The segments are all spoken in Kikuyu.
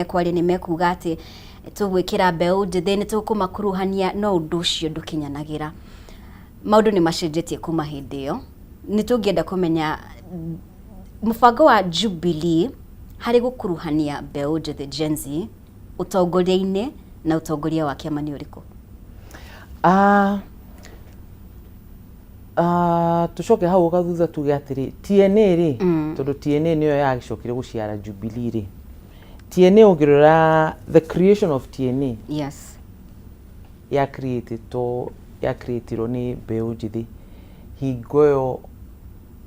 Mekwaria nĩ mekuga atĩ tũgwĩkĩra mbeũ njĩthĩ, nĩ tũkũmakuruhania, no ũndũ ũcio ndũkinyanagĩra. Maũndũ nĩ macenjetie kuma hĩndĩ ĩyo. Nĩ tũngĩenda kũmenya mũbango wa Jubilee harĩ gũkuruhania mbeũ njĩthĩ, Gen Z, ũtongoria-inĩ na ũtongoria wa kĩama nĩ ũrĩkũ? Tũcoke hau gathutha tuge atĩrĩ, TNA rĩ, tondũ TNA nĩyo yagĩcokire gũciara Jubilee rĩ, TNA ũngĩrora the creation of TNA, ya createtwo, ya creatirwo nĩ mbeũ njĩthĩ. Hingo ĩyo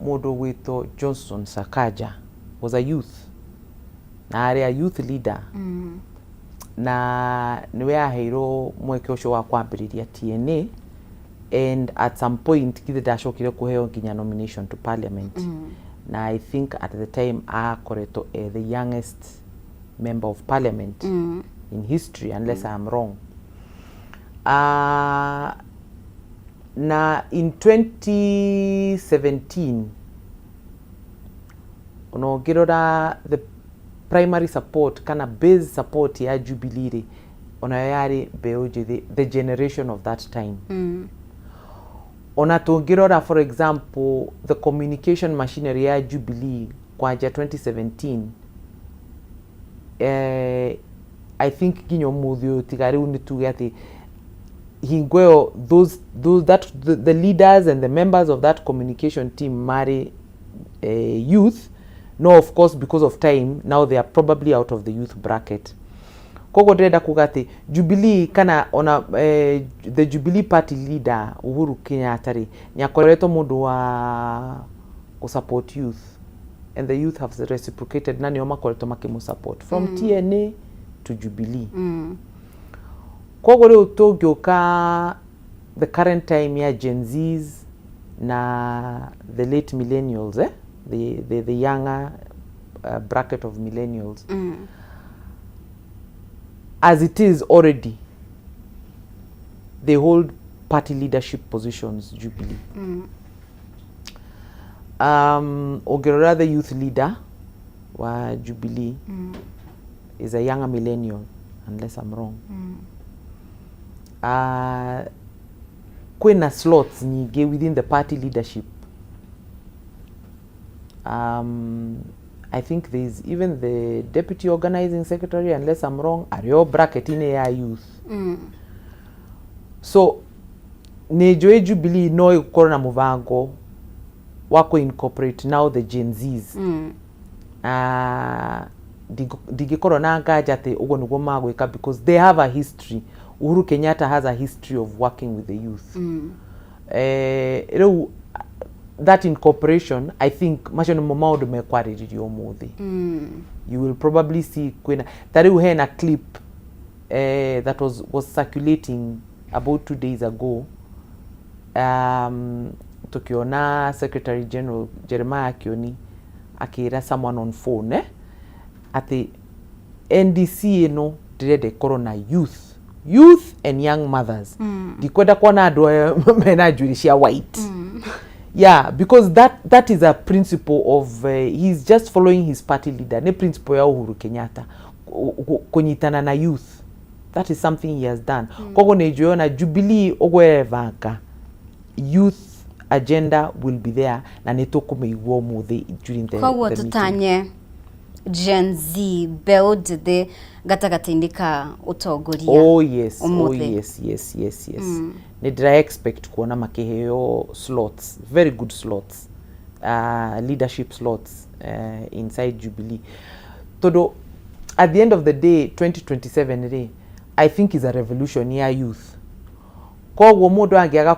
mũndũ ũgwĩtwo Johnson Sakaja was a youth na arĩ a youth leader, na nĩwe aheirwo mweke ũcio wa kwambĩrĩria TNA, and at some point githĩ ndacokire kũheo nginya nomination to parliament, na I think at the time akoretwo the youngest member of parliament in history, unless I am wrong. Na in 2017 ona ũngĩrora the primary support kana base support ya Jubilee rĩ, onayo yarĩ mbeũ njĩthĩ, the generation of that time. Ona tũngĩrora, for example, the communication machinery ya Jubilee kwanja 2017, I think nginya ũmũthĩ ũyũ, tiga rĩu nĩ tuge atĩ hingo ĩyo those that the leaders and the members of that communication team marĩ youth. No, of course, because of time now they are probably out of the youth bracket. Koguo ndĩrenda kuga atĩ Jubilee kana ona the Jubilee Party leader Uhuru Kenyatta rĩ, nĩ akoretwo mũndũ wa gũ support youth, and the youth have reciprocated na nĩo makoretwo makĩmũ support from TNA to Jubilee. Koguo rĩu tũngĩũka the current time ya Gen Zs na the late millennials, eh? The younger bracket of millennials, as it is already they hold party leadership positions, Jubilee. Ũngĩrora the youth leader wa Jubilee is a younger millennial, unless I'm wrong. Kwĩna slots nyingĩ within the party leadership. I think there is even the deputy organizing secretary, unless I'm wrong, arĩ o bracket-inĩ ya youth. So nĩ njũĩ Jubilee no ĩkorwo na mũbango wa kũ incorporate now the Gen Zs. Ndingĩkorwo na nganja atĩ ũguo nĩguo magwĩka because they have a history. Uhuru Kenyatta has a history of working with the youth. Rĩu that incorporation, I think macio nĩmo maũndũ mekwarĩrĩrio ũmũthĩ. You will probably see kwĩna ta rĩu hena clip that was circulating about 2 days ago, tukiona Secretary General Jeremiah Kioni akĩra someone on phone, atĩ NDC ĩno ndĩrenda ĩkorwo na youth and young mothers. Ndikwenda kuona andũ aya mena njuĩrĩ cia white. Yeah, because that is a principle of he's just following his party leader. Nĩ principle ya Uhuru Kenyatta kũnyitana na youth. That is something he has done. Koguo nĩ njũĩ ona Jubilee ũguo ĩrebanga, youth agenda will be there na nĩ tũkũmĩigua ũmũthĩ during Koguo the meeting. Tũtanye Gen Z, mbeũ njĩthĩ gatagatĩ-inĩ ka ũtongoria Oh yes, oh. ũmũthĩ. Yes. Nĩ ndĩra expect kuona makĩheo slots, very good slots, leadership slots inside Jubilee, tondũ at the end of the day 2027 rĩ, I think is a revolution ya youth. Koguo mũndũ angĩaga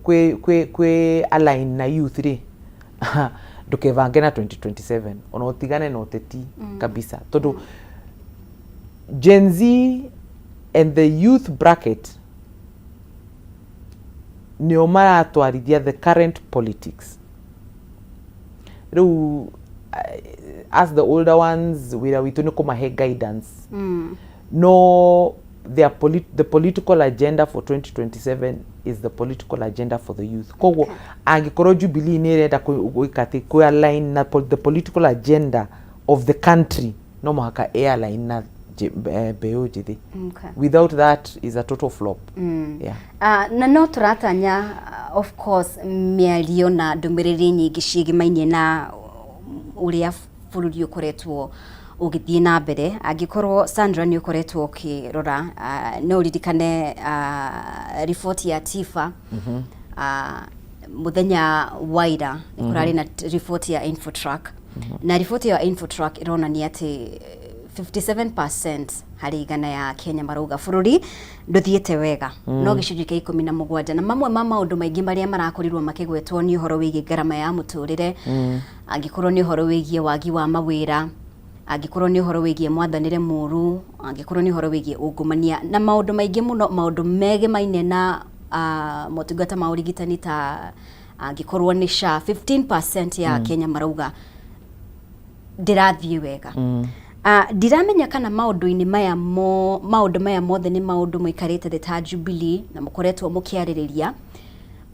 kwĩ align na youth rĩ, ndũkebange na 2027, ona ũtigane na ũteti kabisa, tondũ Gen Z and the youth bracket nĩo maratwarithia the current politics. Rĩu as the older ones, wĩra witũ nĩ kũmahe guidance. No the political agenda for 2027 is the political agenda for the youth. Koguo angĩkorwo Jubilee nĩ ĩrenda gwĩka atĩ kũ align na the political agenda of the country No mũhaka airline na mbeũ njĩthĩ. Without that is a total flop. Yeah. Na no tũratanya of course mĩario na ndũmĩrĩri nyingĩ ciĩgĩmainie na ũrĩa bũrũri ũkoretwo ũgĩthiĩ na mbere. Angĩkorwo Sandra nĩ ũkoretwo ũkĩrora, no ũririkane riboti ya TIFA mũthenya wa ira nĩ kũrarĩ na riboti ya Infotrack, na riboti ya Infotrack ĩronania atĩ 57% harĩ igana ya Kenya marauga bũrũri ndũthiĩte wega, no gĩcunjĩ kĩa 17. Na mamwe ma maũndũ maingĩ marĩa marakorirwo makĩgwetwo nĩ ũhoro wĩgiĩ ngarama ya mũtũrĩre, angĩkorwo nĩ ũhoro wĩgiĩ wagi wa mawĩra, angĩkorwo nĩ ũhoro wĩgiĩ mwathanĩre mũru, angĩkorwo nĩ ũhoro wĩgiĩ ungumania na maũndũ maingĩ mũno, maũndũ megemaine na motungata ma ũrigitani ta angĩkorwo nĩ SHA. 15% ya Kenya marauga ndĩrathiĩ wega. Ndiramenya kana maũndũ-inĩ maya mo maũndũ maya mothe nĩ maũndũ mũikarĩte thĩ ta Jubilee na mũkoretwo mũkĩarĩrĩria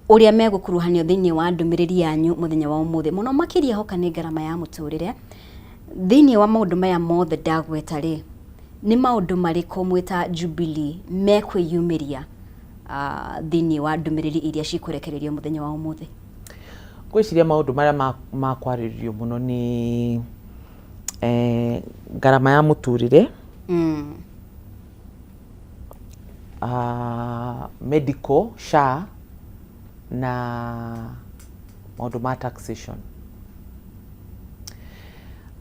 ũrĩa megũkuruhanio thĩinĩ wa ndũmĩrĩri yanyu mũthenya wa ũmũthĩ, mũno makĩria hoka nĩ ngarama ya mũtũrĩre. Thĩinĩ wa maũndũ maya mothe ndagweta rĩ, nĩ maũndũ marĩkũ mwĩta Jubilee mekwĩyumĩria thĩinĩ wa ndũmĩrĩri iria cikũrekererio mũthenya wa ũmũthĩ? Ngwĩciria maũndũ marĩa makwarĩrĩrio mũno nĩ ngarama ya mũtũrĩre, medical SHA na maũndũ ma taxation.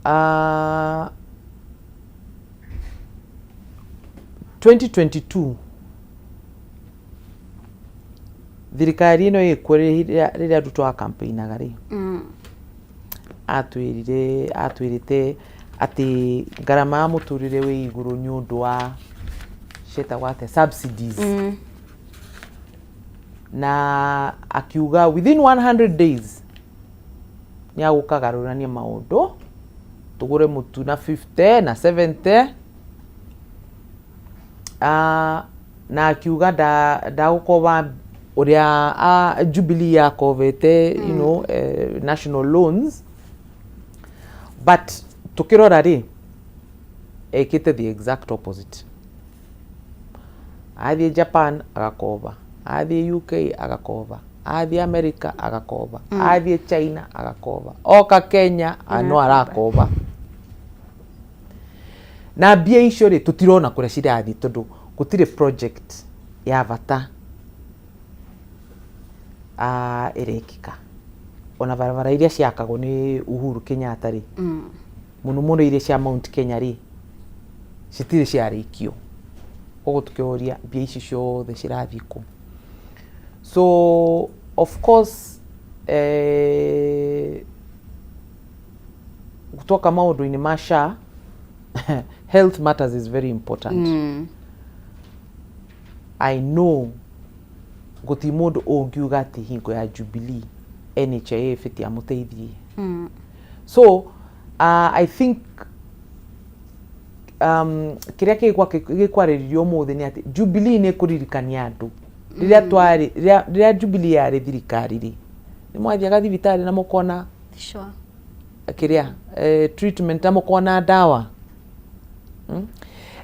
2022 thirikari ĩno ĩkuo, rĩrĩa Ruto acampaignaga rĩ, atwĩrire, atwĩrĩte atĩ ngarama ya mũtũrĩre wĩ igũrũ nĩ ũndũ wa ciĩtagwo atĩa, subsidies, na akiuga within 100 days nĩ agũkagarũrania maũndũ, tũgũre mũtu na 50 na 70. Na akiuga ndagũkoba ũrĩa Jubilee yakobete, national loans, but tukĩrora rĩ, ekĩte the exact opposite. Athiĩ Japan agakoba, athiĩ UK agakoba, athiĩ America agakoba, athiĩ China agakoba, oka Kenya no arakoba. Na mbia icio rĩ, tũtirona kũrĩa cirathiĩ tondũ gũtirĩ project ya bata ĩrekĩka. Ona barabara iria ciakagwo nĩ Uhuru Kenyatta rĩ, mũno mũno iria cia Mount Kenya rĩ, citirĩ ciarĩkio. Koguo tũkĩũria mbia ici ciothe cirathiĩ kũ? So of course, twoka maũndũ-inĩ ma SHA, health matters is very important. I know gũtirĩ mũndũ ũngiuga atĩ hingo ya Jubilee NHIF ĩtiamũteithirie. So I think kĩrĩa gĩkwarĩrĩrio ũmũthĩ nĩ atĩ Jubilee nĩ ĩkũririkania andũ rĩrĩa twarĩ, rĩrĩa Jubilee yarĩ thirikari rĩ, nĩ mwathiaga thibitarĩ na mũkona kĩrĩa treatment na mũkona ndawa.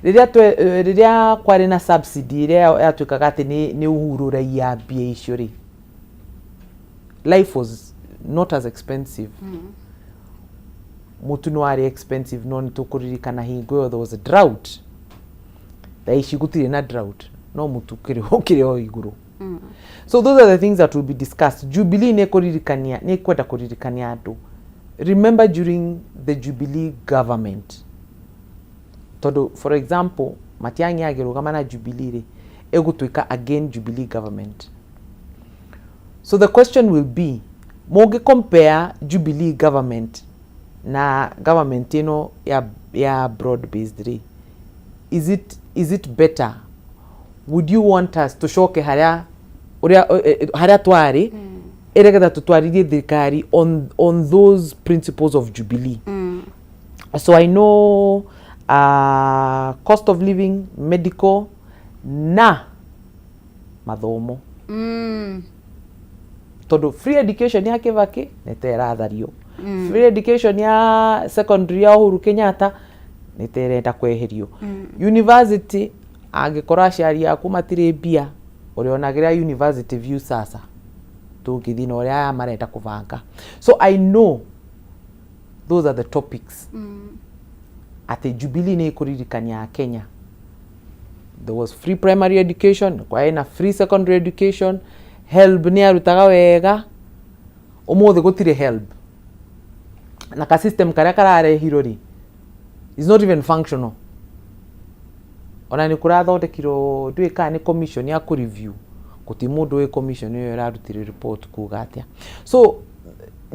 Rĩrĩa kwarĩ na subsidy ĩrĩa yatuĩkaga atĩ nĩ Uhuru ũraiya mbia icio rĩ, life was not as expensive. Mũtu nĩ warĩ expensive, no nĩ tũkũririkana hingo ĩyo there was a drought. Thaa ici gũtirĩ na drought, no mũtu ũkĩrĩ o igũrũ. So those are the things that will be discussed. Jubilee nĩ kũririkania, nĩ kwenda kũririkania andũ, remember during the Jubilee government, tondũ for example Matiang'i agĩrũgama na Jubilee rĩ, ĩgũtuĩka again Jubilee government. So the question will be, mũngĩ compare Jubilee government na government ĩno ya broad based rĩ, is it better? Would you want us tũcoke harĩa ũrĩa harĩa twarĩ, ĩrĩgetha tũtwarithie thirikari on those principles of Jubilee? So I know cost of living, medical na mathomo, tondũ free education ya Kibaki nĩ ta ĩrathario, free education ya secondary ya Uhuru Kenyatta Nĩ ta ĩrenda kweherio. University, angĩkorwo aciari aku matirĩ mbia, ũrĩonagĩra university view. Sasa tũngĩthiĩ na ũrĩa aya marenda kũbanga. So I know those are the topics atĩ Jubilee nĩ ĩkũririkania Kenya there was free primary education, kwarĩ na free secondary education. HELB nĩ yarutaga wega. Ũmũthĩ gũtirĩ HELB, na ka system karĩa kararehirwo rĩ is not even functional. Ona nĩ kũrathondekirwo, ndiũĩ kana nĩ commission ya kũ review. Gũti mũndũ wĩ commission ĩyo ĩrarutire report kuga atĩa. So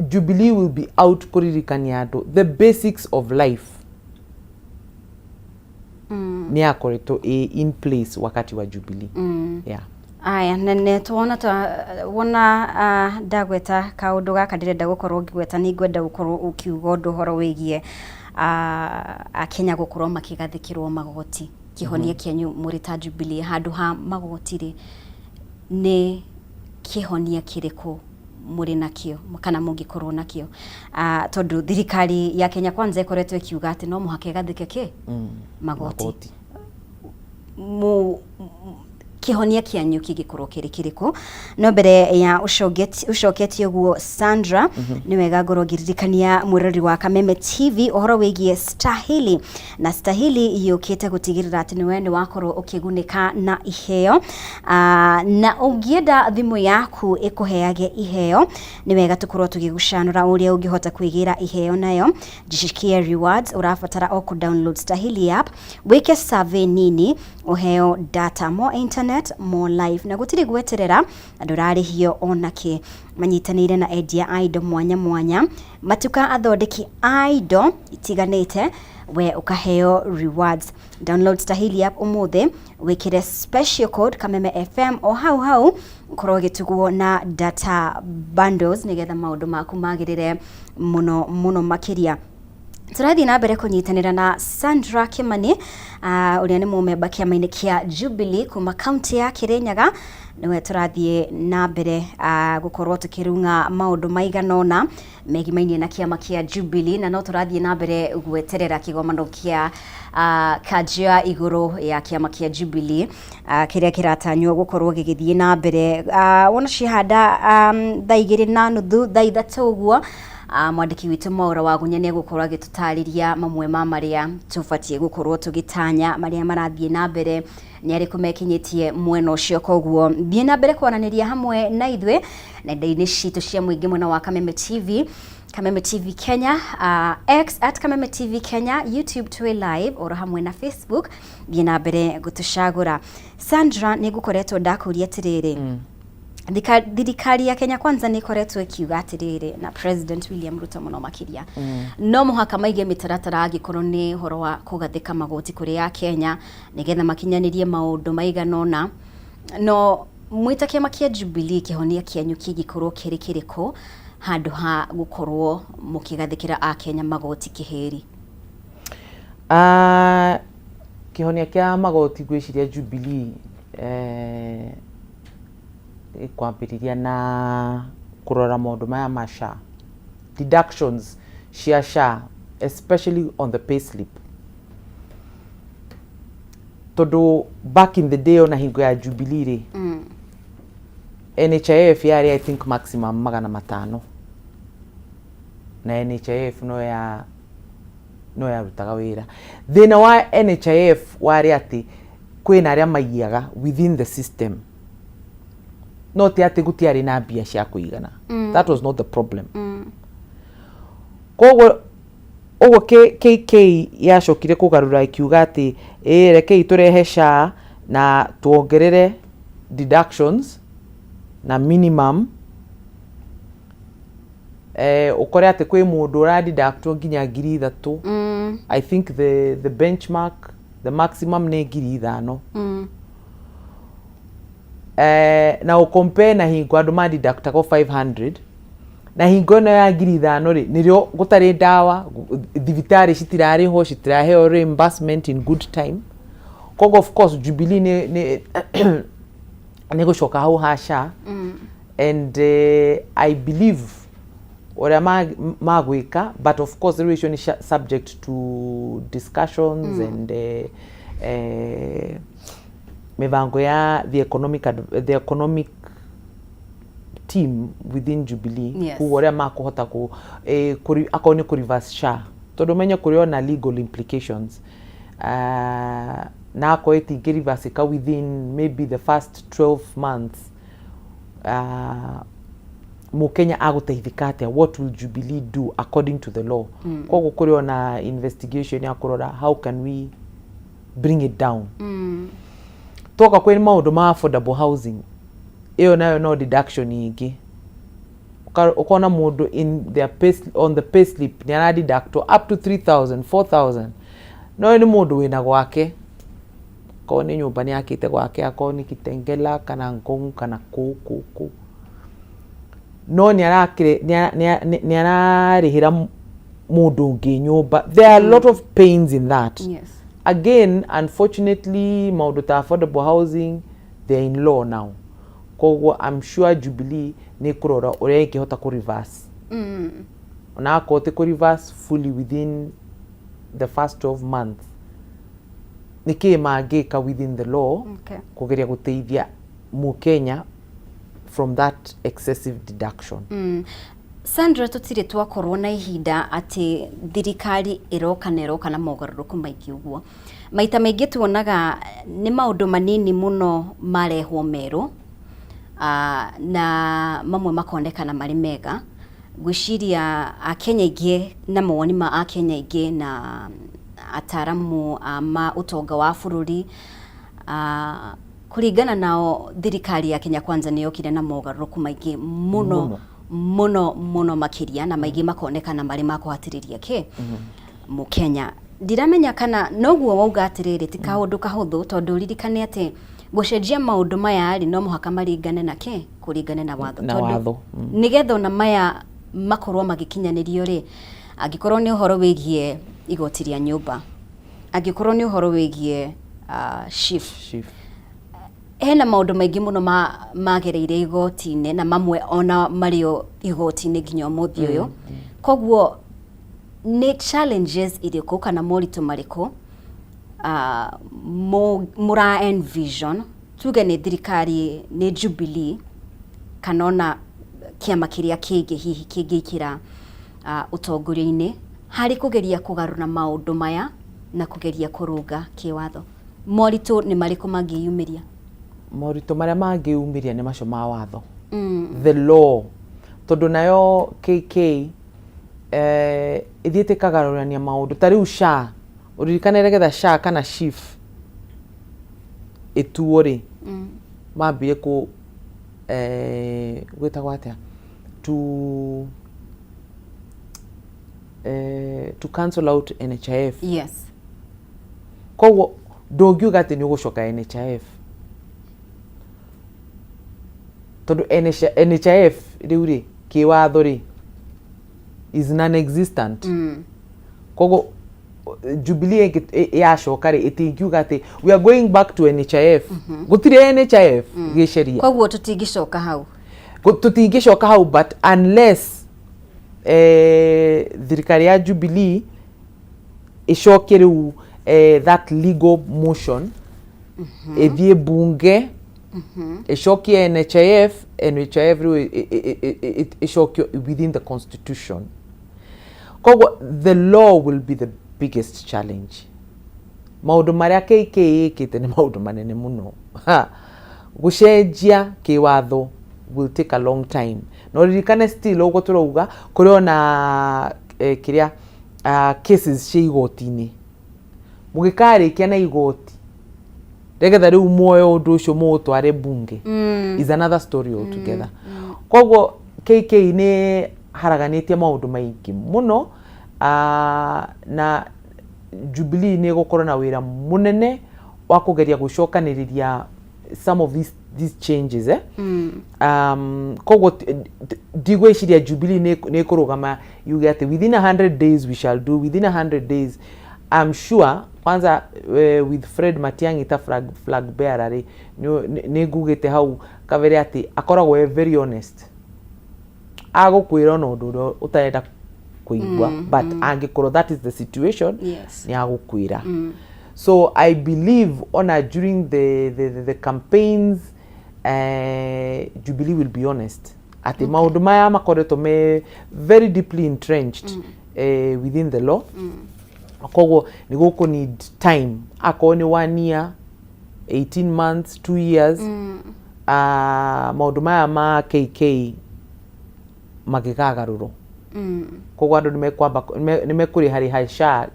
Jubilee will be out kũririkania andũ the basics of life nĩ yakoretwo ĩ in place wakati wa Jubilee. Yeah. Aya, nene tuwona ta wona ndagweta kaundu gaka ndirenda gukorwo ngigweta, ni ngwenda gukorwo ukiuga undu uhoro wigie akenya gukorwo makigathikirwo magoti. Kihonia kianyu muri ta Jubilee handu ha magoti ri, ni kihonia kiriku muri nakio kana mungikorwo nakio? Tondu thirikari ya Kenya Kwanza ikoretwo ikiuga ati no muhaka igathike ki magoti. Magoti. Mu kihonia kianyu kĩngĩkorwo kĩrĩ kĩrĩkũ? No mbere ya ũcoketie ũguo, Sandra, nĩ wega ngorwo ngĩririkania mwĩrori wa Kameme TV ũhoro wĩgiĩ Stahili, na Stahili yũkĩte gũtigĩrĩra atĩ nĩwe nĩ wakorwo ũkĩgunĩka na iheo. Na ũngĩenda thimũ yaku ĩkũheage iheo, nĩ wega tũkorwo tũgĩgũcanũra ũrĩa ũngĩhota kwĩgĩra iheo nayo. Jishikie Rewards, ũrabatara o kũ download Stahili app, wĩke survey nini, ũheo data, more internet, more life, na gũtirĩ gweterera na ndũrarĩhio ona kĩ. Manyitanĩire na endia a indo mwanya mwanya, matuka, athondeki a indo itiganĩte, we ũkaheo rewards. Download Stahili app ũmũthĩ, wĩkĩre special code Kameme FM, o hau hau ũkorwo ũgĩtugwo na data bundles nĩgetha maũndũ maku magĩrĩre mũno mũno makĩria. Tũrathiĩ na mbere kũnyitanĩra na Sandra Kimani, ũrĩa nĩ mũmemba kĩama-inĩ kĩa Jubilee kuma kaunti ya Kirinyaga. Nĩwe tũrathiĩ na mbere gũkorwo tũkĩrung'a maũndũ maigana ũna megimainie na kĩama kĩa Jubilee, na no tũrathiĩ na mbere gweterera kĩgomano kĩa kanjũ ya igũrũ ya kĩama kĩa Jubilee kĩrĩa kĩratanywo gũkorwo gĩgĩthiĩ na mbere wona cihanda thaa 2:30, thaa 3 ũguo. Mwandĩki witũ Mwaura wa Gunya nĩ egũkorwo agĩtũtarĩria mamwe ma marĩa tũbatiĩ gũkorwo tũgĩtanya, marĩa marathiĩ na mbere, nĩ arĩkũ mekinyĩtie mwena ũcio. Koguo thiĩ na mbere kwaranĩria hamwe na ithuĩ nenda-inĩ citũ cia mũingĩ, mwena wa Kameme TV, Kameme TV Kenya, X @KamemeTVKenya, YouTube twĩ live oro hamwe na Facebook. Thiĩ na mbere gũtũcagũra. Sandra, nĩ ngũkoretwo ndakũria atĩrĩrĩ, thirikari ya Kenya Kwanza nĩ ĩkoretwo ĩkiuga atĩrĩrĩ, na President William Ruto mũno makĩria, no mũhaka maige mĩtaratara angĩkorwo nĩ ũhoro wa kũgathĩka magoti kũrĩ ya Kenya nĩgetha makinyanĩrie maũndũ maigana ũna. No mwĩta kĩama kĩa Jubilee, kĩhonia kĩanyu kĩngĩkorwo kĩrĩ kĩrĩkũ handũ ha gũkorwo mũkĩgathĩkĩra akenya magoti kĩhĩri? Kĩhonia kĩa magoti, ngwĩciria Jubilee ĩkwambĩrĩria na kũrora maũndũ maya ma SHA, deductions cia SHA, especially on the pay slip, tondũ back in the day, ona hingo ya Jubilee rĩ, NHIF yarĩ, I think, maximum 500, na NHIF no yarutaga wĩra. Thĩna wa NHIF warĩ atĩ kwĩna arĩa maiyaga within the system, no ti atĩ gũtiarĩ na mbia cia kũigana. That was not the problem. Koguo ũguo KK yacokire kũgarũra ĩkiuga atĩ ĩ rekei tũrehe SHA na tuongerere deductions na minimum, ũkore atĩ kwĩ mũndũ ũradeductwo nginya 3000. I think the benchmark, the maximum nĩ 5000. Na ũcompare na hingo andũ madeductagwo 500, na hingo ĩno ya 5000 rĩ, nĩrĩo gũtarĩ ndawa, thibitarĩ citirarĩhwo, citiraheo reimbursement in good time. Koguo of course Jubilee nĩ gũcoka hau ha SHA. And I believe Ũrĩa magwĩka, but of course rĩu icio nĩ subject to discussions and mĩbango ya the economic team within Jubilee. Koguo ũrĩa makũhota kũ akorwo nĩ kũ reverse SHA, tondũ menye kũrĩ ona legal implications, na akorwo ĩtingĩ reverse ka within maybe the first 12 months, Mũkenya agũteithĩka atĩa? What will Jubilee do according to the law? Koguo kũrĩ ona investigation ya kũrora how can we bring it down. Twoka kwĩ maũndũ ma affordable housing, ĩyo nayo no deduction ingĩ. Ũkona mũndũ in their pay, on the pay slip nĩ aradeductwo up to 3000, 4000, no ũyũ nĩ mũndũ wĩna gwake, akorwo nĩ nyũmba nĩ akĩte gwake, akorwo nĩ Kitengela kana Ngong kana kũ kũ kũ, no nĩ ararĩhĩra mũndũ ũngĩ nyũmba. There are a lot of pains in that. Again, unfortunately, maũndũ ta affordable housing, they're in law now. Koguo I'm sure Jubilee nĩ kũrora ũrĩa ĩngĩhota kũ reverse, ona akorwo ti kũ reverse fully within the first 12 months, nĩ kĩĩ mangĩka within the law kũgeria gũteithia Mũkenya from that excessive deduction. Sandra, tũtirĩ twakorwo na ihinda atĩ thirikari ĩroka na ĩroka na mogarũrũku maingĩ ũguo. Maita maingĩ tuonaga nĩ maũndũ manini mũno marehwo merũ, na mamwe makonekana marĩ mega. Ngwĩciria Akenya aingĩ na mawoni ma Akenya aingĩ na ataramu a ma ũtonga wa bũrũri, kũringana nao, thirikari ya Kenya Kwanza nĩ yokire na mogarũrũku maingĩ mũno. Mũno. Mũno mũno makĩria, na maingĩ makonekana marĩ ma kũhatĩrĩria kĩ Mũkenya. Ndiramenya kana noguo wauga atĩrĩrĩ, ti kaũndũ kahũthũ, tondũ ririkane atĩ gũcenjia maũndũ maya rĩ, no mũhaka maringane na kĩ, kũringane na watho. Na Tondũ watho. Nĩgetha ona maya makorwo magĩkinyanĩrio rĩ, angĩkorwo nĩ ũhoro wĩgiĩ igoti rĩa nyũmba, angĩkorwo nĩ ũhoro wĩgiĩ SHIF, SHIF. Hena maũndũ maingĩ mũno magereire igoti-inĩ, na mamwe ona marĩ o igoti-inĩ nginya ũmũthĩ ũyũ. Koguo nĩ challenges irĩkũ kana moritũ marĩkũ mũra envision, tuge nĩ thirikari, nĩ Jubilee kana ona kĩama kĩrĩa kĩngĩ hihi kĩngĩikĩra ũtongoria-inĩ, harĩ kũgeria kũgarũra maũndũ maya na kũgeria kũrũnga kĩwatho? Moritũ nĩ marĩkũ mangĩyumĩria? Moritũ marĩa mangĩumĩria nĩ macio ma watho, the law, tondũ nayo KK ĩthiĩte ĩkagarũrania maũndũ. Ta rĩu SHA, ũririkane nĩgetha SHA kana SHIF ĩtuo rĩ, mambire kũ gwĩtagwo atĩa, to cancel out NHIF. Koguo ndũngiuga atĩ nĩ ũgũcoka NHIF, tondũ NHIF rĩu rĩ, kĩwatho rĩ, is non-existent. Koguo Jubilee yacoka rĩ, ĩtingiuga atĩ we are going back to NHIF. Gũtirĩ NHIF gĩceria. Koguo tũtingĩcoka hau. Tũtingĩcoka hau, but unless thirikari ya Jubilee ĩcokie rĩu that legal motion, ĩthiĩ bunge, ĩcokie NHIF, NHIF rĩu ĩcokio within the constitution. Koguo the law will be the biggest challenge. Maũndũ marĩa KK ĩkĩte nĩ maũndũ manene mũno. Ha, gũcenjia kĩwatho will take a long time. No ririkane still ũguo tũrauga, kũrĩ ona kĩrĩa cases cia igoti-inĩ. Mũgĩkarĩkia na igoti, nĩgetha rĩu muoyo ũndũ ũcio mũũtware bunge is another story altogether. Koguo KK nĩ haraganĩtie maũndũ maingĩ mũno, na Jubilee nĩ ĩgũkorwo na wĩra mũnene wa kũgeria gũcokanĩrĩria some of these changes, eh? Koguo ndigwĩciria Jubilee nĩ ĩkũrũgama yuge atĩ within 100 days we shall do, within 100 days. I'm sure kwanza with Fred Matiang'i ta flag bearer rĩ, nĩ ngugĩte hau kabere atĩ akoragwo e very honest. Agũkwĩra ona ũndũ ũrĩa ũtarenda kũigua, but angĩkorwo that is the situation, nĩ agũkwĩra. So I believe ona during the campaigns, Jubilee will be honest atĩ maũndũ maya makoretwo me very deeply entrenched within the law. Koguo nĩ gũkũ need time, akorwo nĩ 1 year, 18 months, 2 years, maũndũ maya ma KK magĩgagarũrwo. Koguo andũ nĩmekwamba nĩmekũrĩharĩha SHA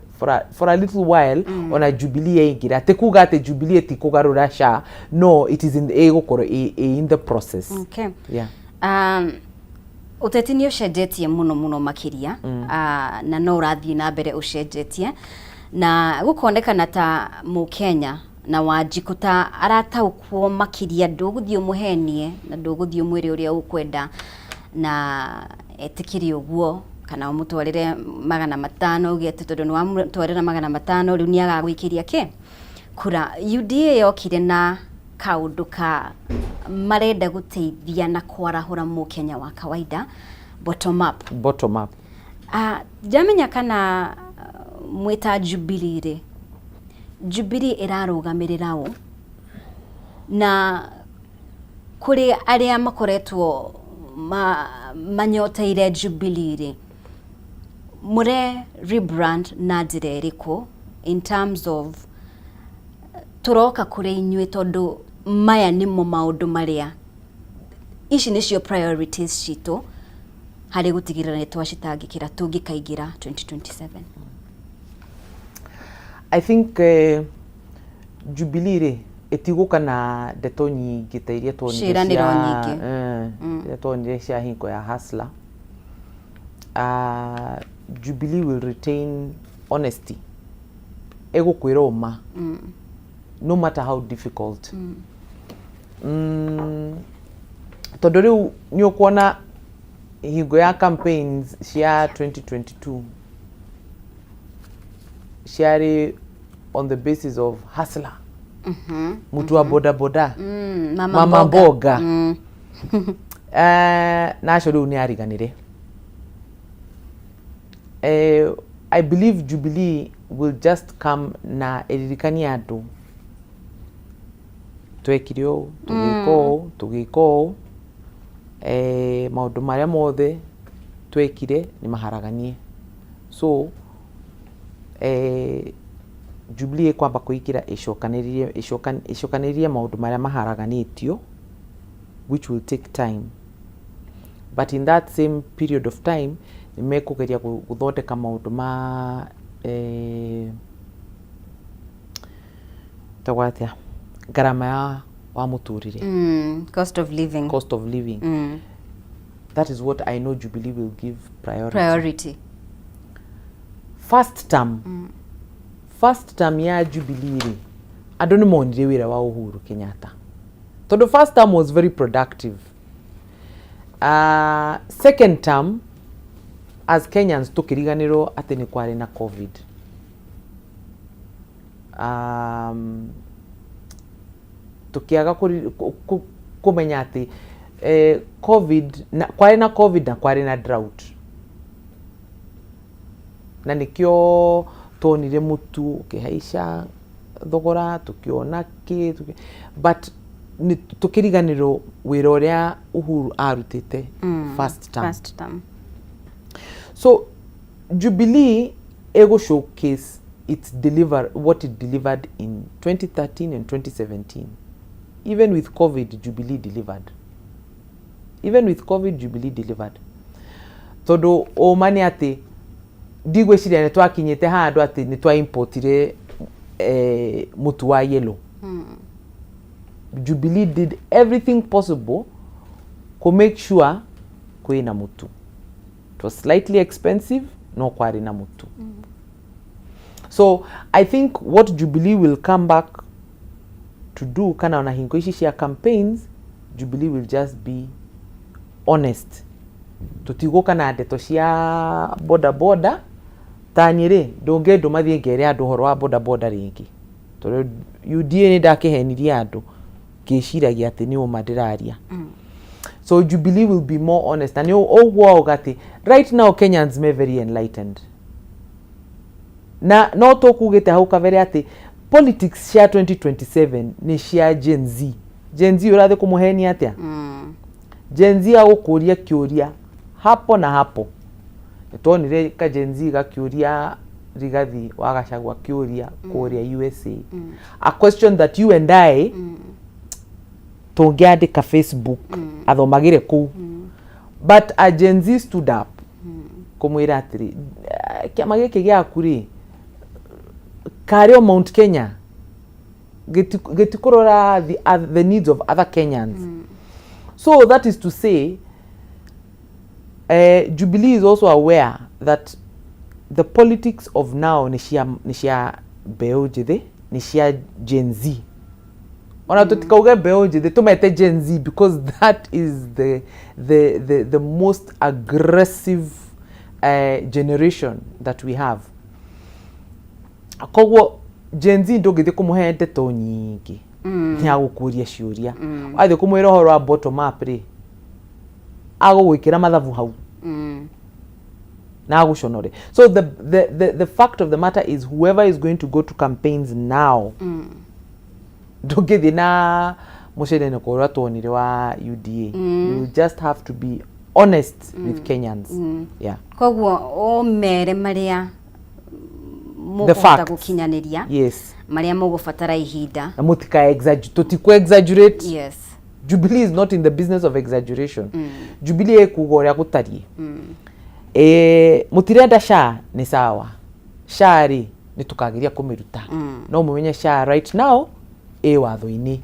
for a little while. Ona Jubilee yaingĩra, ti kuga atĩ Jubilee ĩtikũgarũra SHA, no it is in ĩgũkorwo ĩ in the process. Yeah. Ũteti nĩ ũcenjetie mũno mũno makĩria, na no ũrathiĩ na mbere ũcenjetie, na gũkonekana ta mũkenya na Wanjikũ ta arataũkwo makĩria. Ndũgũthiĩ ũmũhenie na ndũgũthiĩ ũmwĩre ũrĩa ũkwenda na etĩkĩre ũguo, kana ũmũtwarĩre 500 uge atĩ tondũ nĩ wamũtwarĩra 500 rĩu nĩ agagwĩkĩria kĩ kura. UDA yokire na kaũndũ ka marenda gũteithia na kwarahũra mũkenya wa kawaida, bottom up. Bottom up. Ndamenya kana mwĩta Jubilee rĩ, Jubilee ĩrarũgamĩrĩra ũ, na kũrĩ arĩa makoretwo manyoteire Jubilee rĩ, mũre rebrand na njĩra ĩrĩkũ in terms of tũroka kũrĩ inyuĩ tondũ maya nĩmo maũndũ marĩa, ici nĩcio priorities citũ harĩ gũtigĩrĩra nĩ twacitangĩkĩra tũngĩkaingĩra 2027? I think Jubilee rĩ, ĩtigũka na ndeto nyingĩ ta iria tuonire. Ciĩranĩro nyingĩ. Iria tuonire cia hingo ya Hustler. Jubilee will retain honesty, ĩgũkwĩra ũma no matter how difficult. Tondũ rĩu nĩ ũkuona hingo ya campaigns cia 2022 ciarĩ on the basis of hustler, mtu wa boda boda, mama, mama mboga. Na acio rĩu nĩ ariganĩre. I believe Jubilee will just come na ĩririkanie andũ twekire ũũ, tũgĩka ũũ, tũgĩka ũũ, maũndũ marĩa mothe twekire nĩ maharaganie. So Jubilee ĩkwamba kũingĩra ĩcokanĩrĩrie ĩcokanĩrĩrie maũndũ marĩa maharaganĩtio, which will take time, but in that same period of time nĩ mekũgeria gũthondeka maũndũ ma tagwo atĩa, ngarama ya wa mũtũrĩre. Cost of living. Cost of living. That is what I know Jubilee will give priority. Priority. First term, first term ya Jubilee rĩ, andũ nĩ monire wĩra wa Uhuru Kenyatta, tondũ first term was very productive. Second term, as Kenyans tũkĩriganĩrwo atĩ nĩ kwarĩ na COVID. Tũkĩaga kũmenya atĩ COVID na, kwarĩ na COVID na kwarĩ na drought, na nĩkĩo tuonire mũtu ũkĩhaica thogora, tũkĩona kĩ but nĩ tũkĩriganĩrwo wĩra ũrĩa Uhuru arutĩte first term. First term. So Jubilee ĩgũ showcase its deliver what it delivered in 2013 and 2017. Even with COVID, Jubilee delivered. Even with COVID, Jubilee delivered, tondũ ũma nĩ atĩ ndigwĩciria nĩ twakinyĩte handũ atĩ nĩ twaimportire mũtu wa yellow. Jubilee did everything possible ku make sure kwĩna mũtu. It was slightly expensive, no kwarĩ na mũtu. So I think what Jubilee will come back to do, kana ona hingo ici cia campaigns, Jubilee will just be honest. Tũtigũka na ndeto cia boda boda. Ta niĩ rĩ, ndũngĩndũma thiĩ ngere andũ ũhoro wa boda boda rĩngĩ, tondũ UDA nĩ ndakĩhenirie andũ ngĩciragia atĩ nĩ ũma ndĩraria. So Jubilee will be more honest, na nĩ ũguo auga atĩ right now Kenyans me very enlightened, na no tũkugĩte hau kabere atĩ politics cia 2027 nĩ cia Gen Z. Gen Z ũrathiĩ kũmũhenia atĩa? Gen Z agũkũria kĩũria hapo na hapo. Nĩtuonire ka Gen Z gakĩũria Rigathi wa Gachagua kĩũria kũrĩa USA, a question that you and I tũngĩandĩka Facebook athomagĩre kũu, but a Gen Z stood up kũmwĩra atĩrĩ, "Eh, kĩama gĩkĩ gĩaku rĩ, karĩ o Mount Kenya, gĩtikũrora the needs of other Kenyans." So that is to say, Jubilee is also aware that the politics of now nĩ cia mbeũ njĩthĩ, nĩ cia Gen Z. Ona tũtikauge mbeũ njĩthĩ, tũmete Gen Z, because that is the most aggressive generation that we have. Koguo Gen Z ndũngĩthiĩ kũmũhe ndeto nyingĩ, nĩ agũkũria ciũria. Wathiĩ kũmwĩra ũhoro wa bottom up rĩ, agũgwĩkĩra mathabu hau na agũconore. So the fact of the matter is, whoever is going to go to campaigns now, ndũngĩthiĩ na mũceneneko ũrĩa tuonire wa UDA. You just have to be honest with Kenyans, yeah. Koguo ũmere marĩa The mũkũhota facts. gũkinyanĩria, marĩa mũgũbatara ihinda. Na mũtika tũtikũ exaggerate. Jubilee is not in the business of exaggeration. Jubilee ĩkuga ũrĩa gũtariĩ. Mũtirenda SHA, nĩ sawa, SHA rĩ, nĩ tũkageria kũmĩruta, no mũmenye SHA right now ĩ watho-inĩ.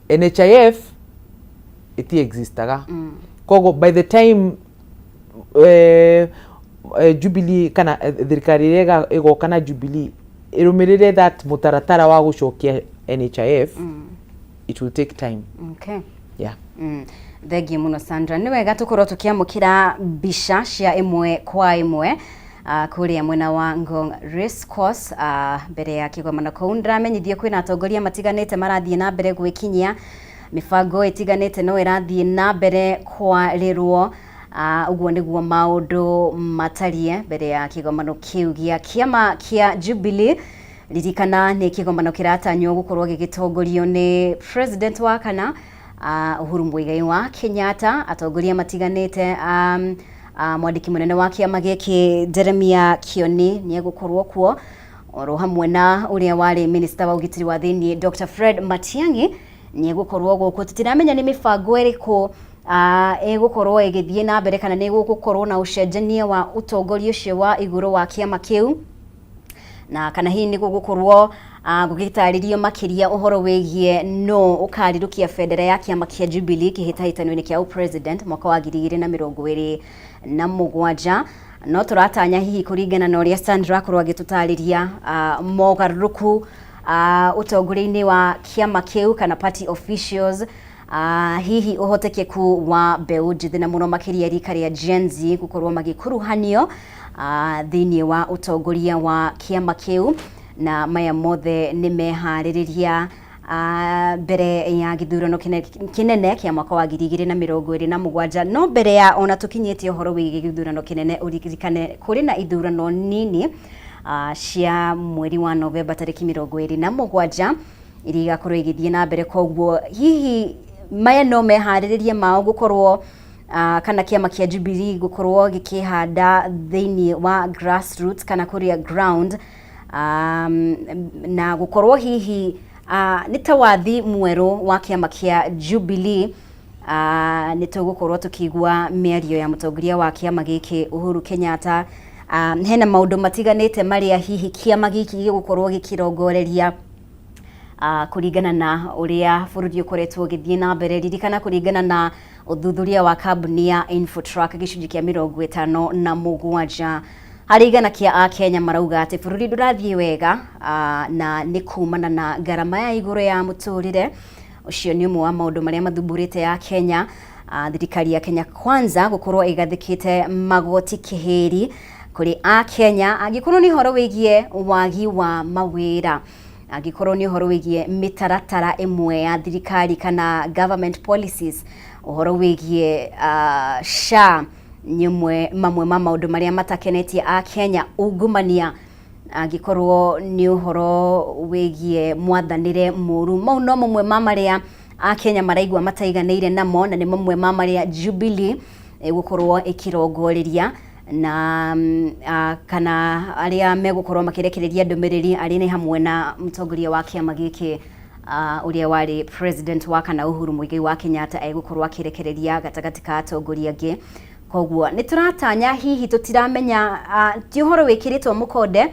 NHIF ĩti existaga. Koguo by the time Jubilee kana thirikari ĩrĩa ĩgoka na Jubilee ĩrũmĩrĩre that mũtaratara wa gũcokia NHIF, it will take time. Yeah. Thengiũ mũno, Sandra. Nĩ wega tũkorwo tũkĩamũkĩra mbica cia ĩmwe kwa ĩmwe kũrĩa mwena wa Ngong Race Course mbere ya kĩgomano kũu. Ndĩramenyithio kwĩna atongoria matiganĩte marathiĩ na mbere gwĩkinyia, mĩbango ĩtiganĩte no ĩrathiĩ na mbere kwarĩrwo. Ũguo nĩguo maũndũ matariĩ mbere ya kĩgomano kĩu gĩa kĩama kĩa Jubilee. Ririkana nĩ kĩgomano kĩratanywo gũkorwo gĩgĩtongorio nĩ president wa kana, Uhuru Muigai wa Kenyatta, atongoria matiganĩte, mwandĩki mũnene wa kĩama gĩkĩ Jeremiah Kioni nĩ egũkorwo kuo, oro hamwe na ũrĩa warĩ minister wa ũgitĩri wa thĩiniĩ Dr. Fred Matiang'i nĩ egũkorwo gũkũ. Tũtiramenya nĩ mĩbango ĩrĩkũ ĩgũkorwo ĩgĩthiĩ na mbere, kana nĩ gũgũkorwo na ũcenjania wa ũtongoria ũcio wa igũrũ wa kĩama kĩu, na kana hihi nĩ gũgũkorwo gũgĩtarĩrio makĩria ũhoro wĩgiĩ no ũkarirũkia bendera ya kĩama kĩa Jubilee kĩhĩtahĩtano-inĩ kĩa president mwaka wa 2027. No tũratanya hihi kũringana na ũrĩa Sandra akorwo agĩtũtarĩria, mogarũrũku ũtongoria-inĩ wa kĩama kĩu kana party officials, hihi ũhotekeku wa mbeũ njĩthĩ na mũno makĩria rika rĩa Gen Z gũkorwo magĩkuruhanio thĩinĩ wa ũtongoria wa kĩama kĩu, na maya mothe nĩ meharĩrĩria mbere ya gĩthurano kĩnene kĩa mwaka wa 2027. No mbere ya ona tũkinyĩtie ũhoro wĩgiĩ gĩthurano kĩnene, ũririkane kũrĩ na ithurano nini cia mweri wa Novemba tarĩki 27 iria igakorwo igĩthiĩ na mbere. Koguo hihi maya no meharĩrĩrie mao gũkorwo kana kĩama kĩa Jubilee gũkorwo gĩkĩhanda thĩinĩ wa grassroots kana kũrĩa ground, na gũkorwo hihi nĩ ta wathi mwerũ wa kĩama kĩa Jubilee. Nĩ tũgũkorwo tũkĩigua mĩario ya mũtongoria wa kĩama gĩkĩ Uhuru Kenyatta. Hena maũndũ matiganĩte marĩa hihi kĩama gĩkĩ gĩgũkorwo gĩkĩrongoreria kũringana na ũrĩa bũrũri ũkoretwo ũgĩthiĩ na mbere. Ririkana kũringana na ũthuthuria wa kambuni ya Infotrack, gĩcunjĩ kĩa 57% kĩa akenya marauga atĩ bũrũri ndũrathiĩ wega, na nĩ kumana na ngarama ya igũrũ ya mũtũrĩre. Ũcio nĩ ũmwe wa maũndũ marĩa mathumbũrĩte ya Kenya. Thirikari ya Kenya Kwanza gũkorwo ĩgathĩkĩte magoti kĩhĩri kũrĩ akenya angĩkorwo nĩ ũhoro wĩgiĩ wagi wa mawĩra. Angĩkorwo nĩ ũhoro wĩgiĩ mĩtaratara ĩmwe ya thirikari kana government policies, ũhoro wĩgiĩ SHA nĩ ũmwe mamwe ma maũndũ marĩa matakenetie a Kenya, ungumania, angĩkorwo nĩ ũhoro wĩgiĩ mwathanĩre mũru, mau no mamwe ma marĩa a Kenya maraigua mataiganĩire namo, na nĩ mamwe ma marĩa Jubilee ĩgũkorwo ĩkĩrongoreria na kana arĩa megũkorwo makĩrekereria ndũmĩrĩri arĩ nĩ hamwe na mũtongoria wa kĩama gĩkĩ, ũrĩa warĩ president wa kana Uhuru Muigai wa Kenyatta, egũkorwo akĩrekereria gatagatĩ ka atongoria angĩ. Koguo nĩ tũratanya, hihi tũtiramenya, ti ũhoro wĩkĩrĩtwo mũkonde,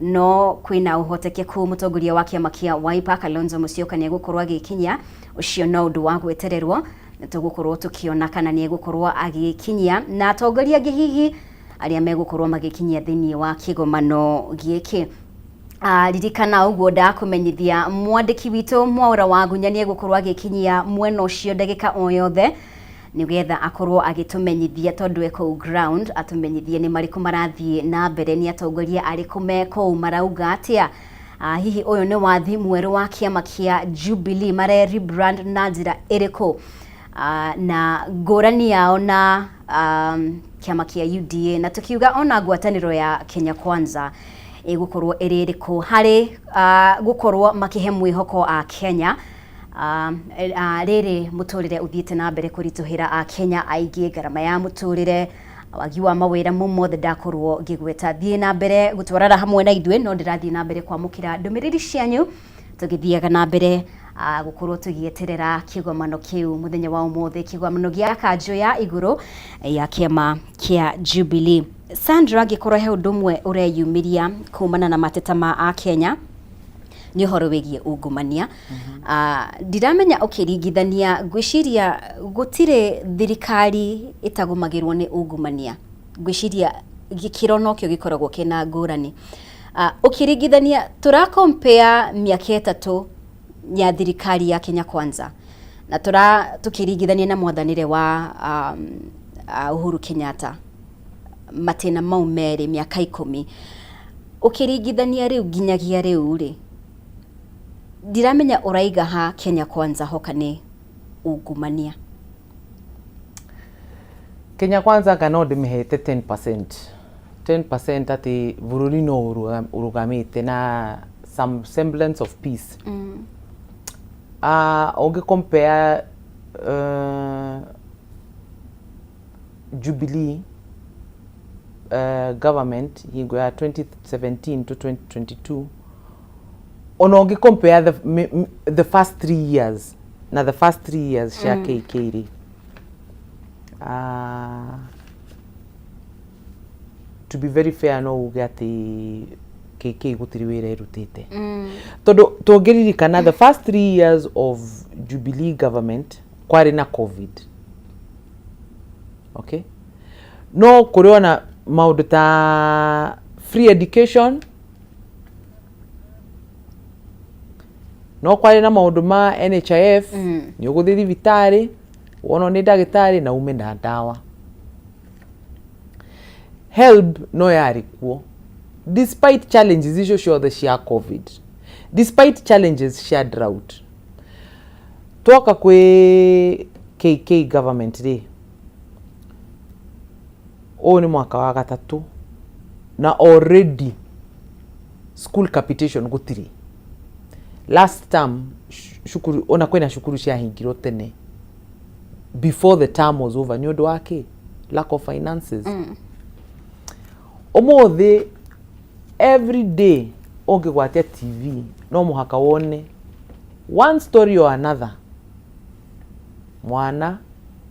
no kwĩna ũhotekeku mũtongoria wa kĩama kĩa Wiper Kalonzo Musyoka nĩ egũkorwo agĩkinyia. Ũcio no ũndũ wa gwetererwo, tũgũkorwo tũkĩona kana nĩ egũkorwo agĩkinyia na atongoria angĩ hihi arĩa megũkorwo magĩkinyia thĩinĩ wa kĩgomano gĩkĩ. Ririkana ũguo ndakũmenyithia, mwandĩki witũ Mwaũra wa Gunya nĩ egũkorwo agĩkinyia mwena ũcio ndagĩka o yothe, nĩgetha akorwo agĩtũmenyithia, tondũ e kũu ground, atũmenyithie nĩ marĩkũ marathiĩ na mbere, nĩ atongoria arĩkũ me kũu, marauga atĩa. Hihi ũyũ nĩ wathi mwerũ wa kĩama kĩa Jubilee, mare rebrand na njĩra ĩrĩkũ, na ngũrani yao na kĩama kĩa UDA, na tukiuga ona ngwatanĩro ya Kenya Kwanza ĩgũkorwo ĩrĩ ĩrĩkũ harĩ gũkorwo makĩhe mwĩhoko a Kenya, rĩrĩ mũtũrĩre ũthiĩte na mbere kũritũhĩra a Kenya aingĩ, ngarama ya mũtũrĩre, wagi wa mawĩra, mau mothe ndakorwo ngĩgweta. Thiĩ na mbere gũtwarana hamwe na ithuĩ, no ndĩrathiĩ na mbere kwamũkĩra ndũmĩrĩri cianyu tũgĩthiaga na mbere gũkorwo tũgĩeterera kĩgomano kĩu mũthenya wa ũmũthĩ, kĩgomano gĩa kanjũ ya igũrũ ya kĩama kĩa Jubilee. Sandra, angĩkorwo he ũndũ ũmwe ũreyumĩria kumana na mateta ma akenya nĩ ũhoro wĩgiĩ ungumania. Ndiramenya ũkĩringithania, ngwĩciria gũtirĩ thirikari ĩtagũmagĩrwo nĩ ungumania, ngwĩciria gĩkĩro nokĩo gĩkoragwo kĩna ngũrani. Ũkĩringithania, tũra compare mĩaka 3 ya thirikari ya Kenya Kwanza na tũra tũkĩringithania na mwathanĩre wa Uhuru Kenyatta, matĩna mau merĩ mĩaka 10, ũkĩringithania rĩu nginyagia rĩu rĩ, ndiramenya ũraiga ha Kenya Kwanza hoka nĩ ungumania. Kenya Kwanza kana no ndĩmĩhete 10%, 10% atĩ bũrũri no ũrũgamĩte na some semblance of peace. Ũngĩ compare Jubilee government hingo ya 2017 to 2022, ona ũngĩ compare the first 3 years na the first 3 years cia KK rĩ, to be very fair, no uge atĩ KK gũtirĩ wĩra ĩrutĩte, tondũ tũngĩririkana the first 3 years of Jubilee government kwarĩ na COVID, okay, no kũrĩ ona maũndũ ta free education, no kwarĩ na maũndũ ma NHIF, nĩ ũgũthiĩ thibitarĩ wonwo nĩ ndagĩtarĩ na ume na ndawa. HELB no yarĩ kuo despite challenges icio ciothe cia COVID, despite challenges cia drought. Twoka kwĩ KK government rĩ, ũyũ nĩ mwaka wa gatatũ na already school capitation gũtirĩ. Last term cukuru, ona kwĩna cukuru ciahingirwo tene before the term was over nĩ ũndũ wa kĩ? Lack of finances. Ũmũthĩ every day ũngĩgwatia TV no mũhaka wone one story or another, mwana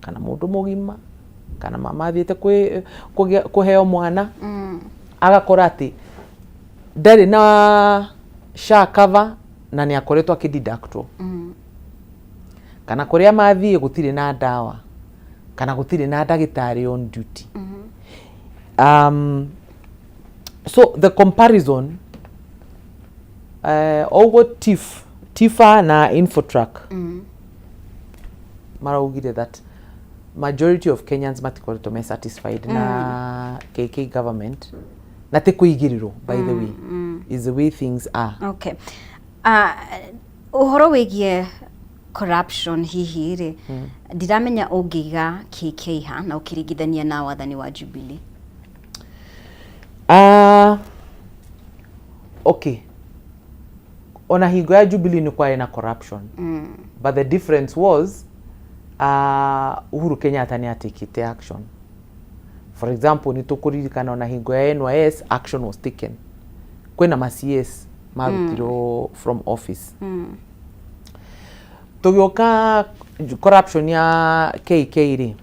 kana mũndũ mũgima kana mama athiĩte kũheo mwana, agakora atĩ ndarĩ na SHA cover na nĩ akoretwo akĩdeductwo, kana kũrĩa mathiĩ gũtirĩ na ndawa kana gũtirĩ na ndagĩtarĩ on duty. So the comparison, oguo TIF, TIFA na Infotrack maraugire that majority of Kenyans matikoretwo me satisfied na KK government, na ti kuigĩrĩrwo, by the way, is the way things are. Okay. Ũhoro wĩgiĩ corruption hihi rĩ, ndiramenya ũngĩiga KK ha na ũkĩringithania na wathani wa Jubilee. Okay, ona hingo ya Jubilee nĩ kwarĩ na corruption, but the difference was Uhuru Kenyatta nĩ atekĩte action. For example, nĩ tũkũririkana ona hingo ya NYS action was taken, kwĩna ma CS marutirwo from office. Tũgĩũka corruption ya KK rĩ,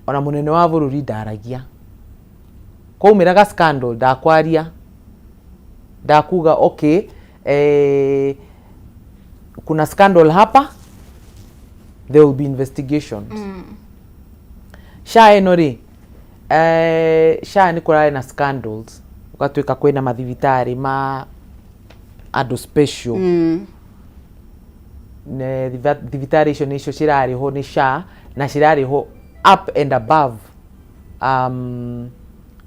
ona mũnene wa bũrũri ndaragia. Kwaumĩraga scandal, ndakwaria, ndakuga okay, kuna scandal hapa, there will be investigations. SHA ĩno rĩ, SHA nĩ kũrarĩ na scandals, ũgatuĩka kwĩna mathibitarĩ ma andũ special. Thibitarĩ icio nĩcio cirarĩhwo nĩ SHA na cirarĩhwo up and above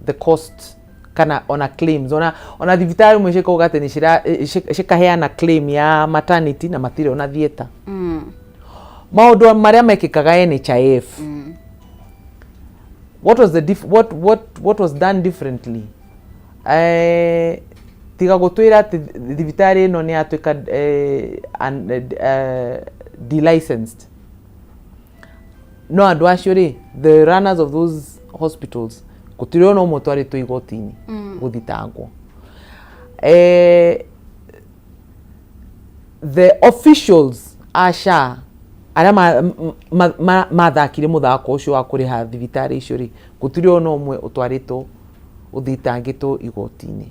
the cost kana ona claims. Ona thibitarĩ imwe cikauga atĩ nĩ cikaheana claim ya maternity na matirĩ ona theatre. Maũndũ marĩa mekĩkaga NHIF, what was the dif what was done differently? Tiga gũtwĩra atĩ thibitarĩ ĩno nĩ yatuĩka delicensed, no andũ acio rĩ, the runners of those hospitals, gũtirĩ ona ũmwe ũtwarĩtwo igoti-inĩ gũthitangwo. The officials a SHA arĩa mathakire mũthako ũcio wa kũrĩha thibitarĩ icio rĩ, gũtirĩ ona ũmwe ũtwarĩtwo ũthitangĩtwo igoti-inĩ.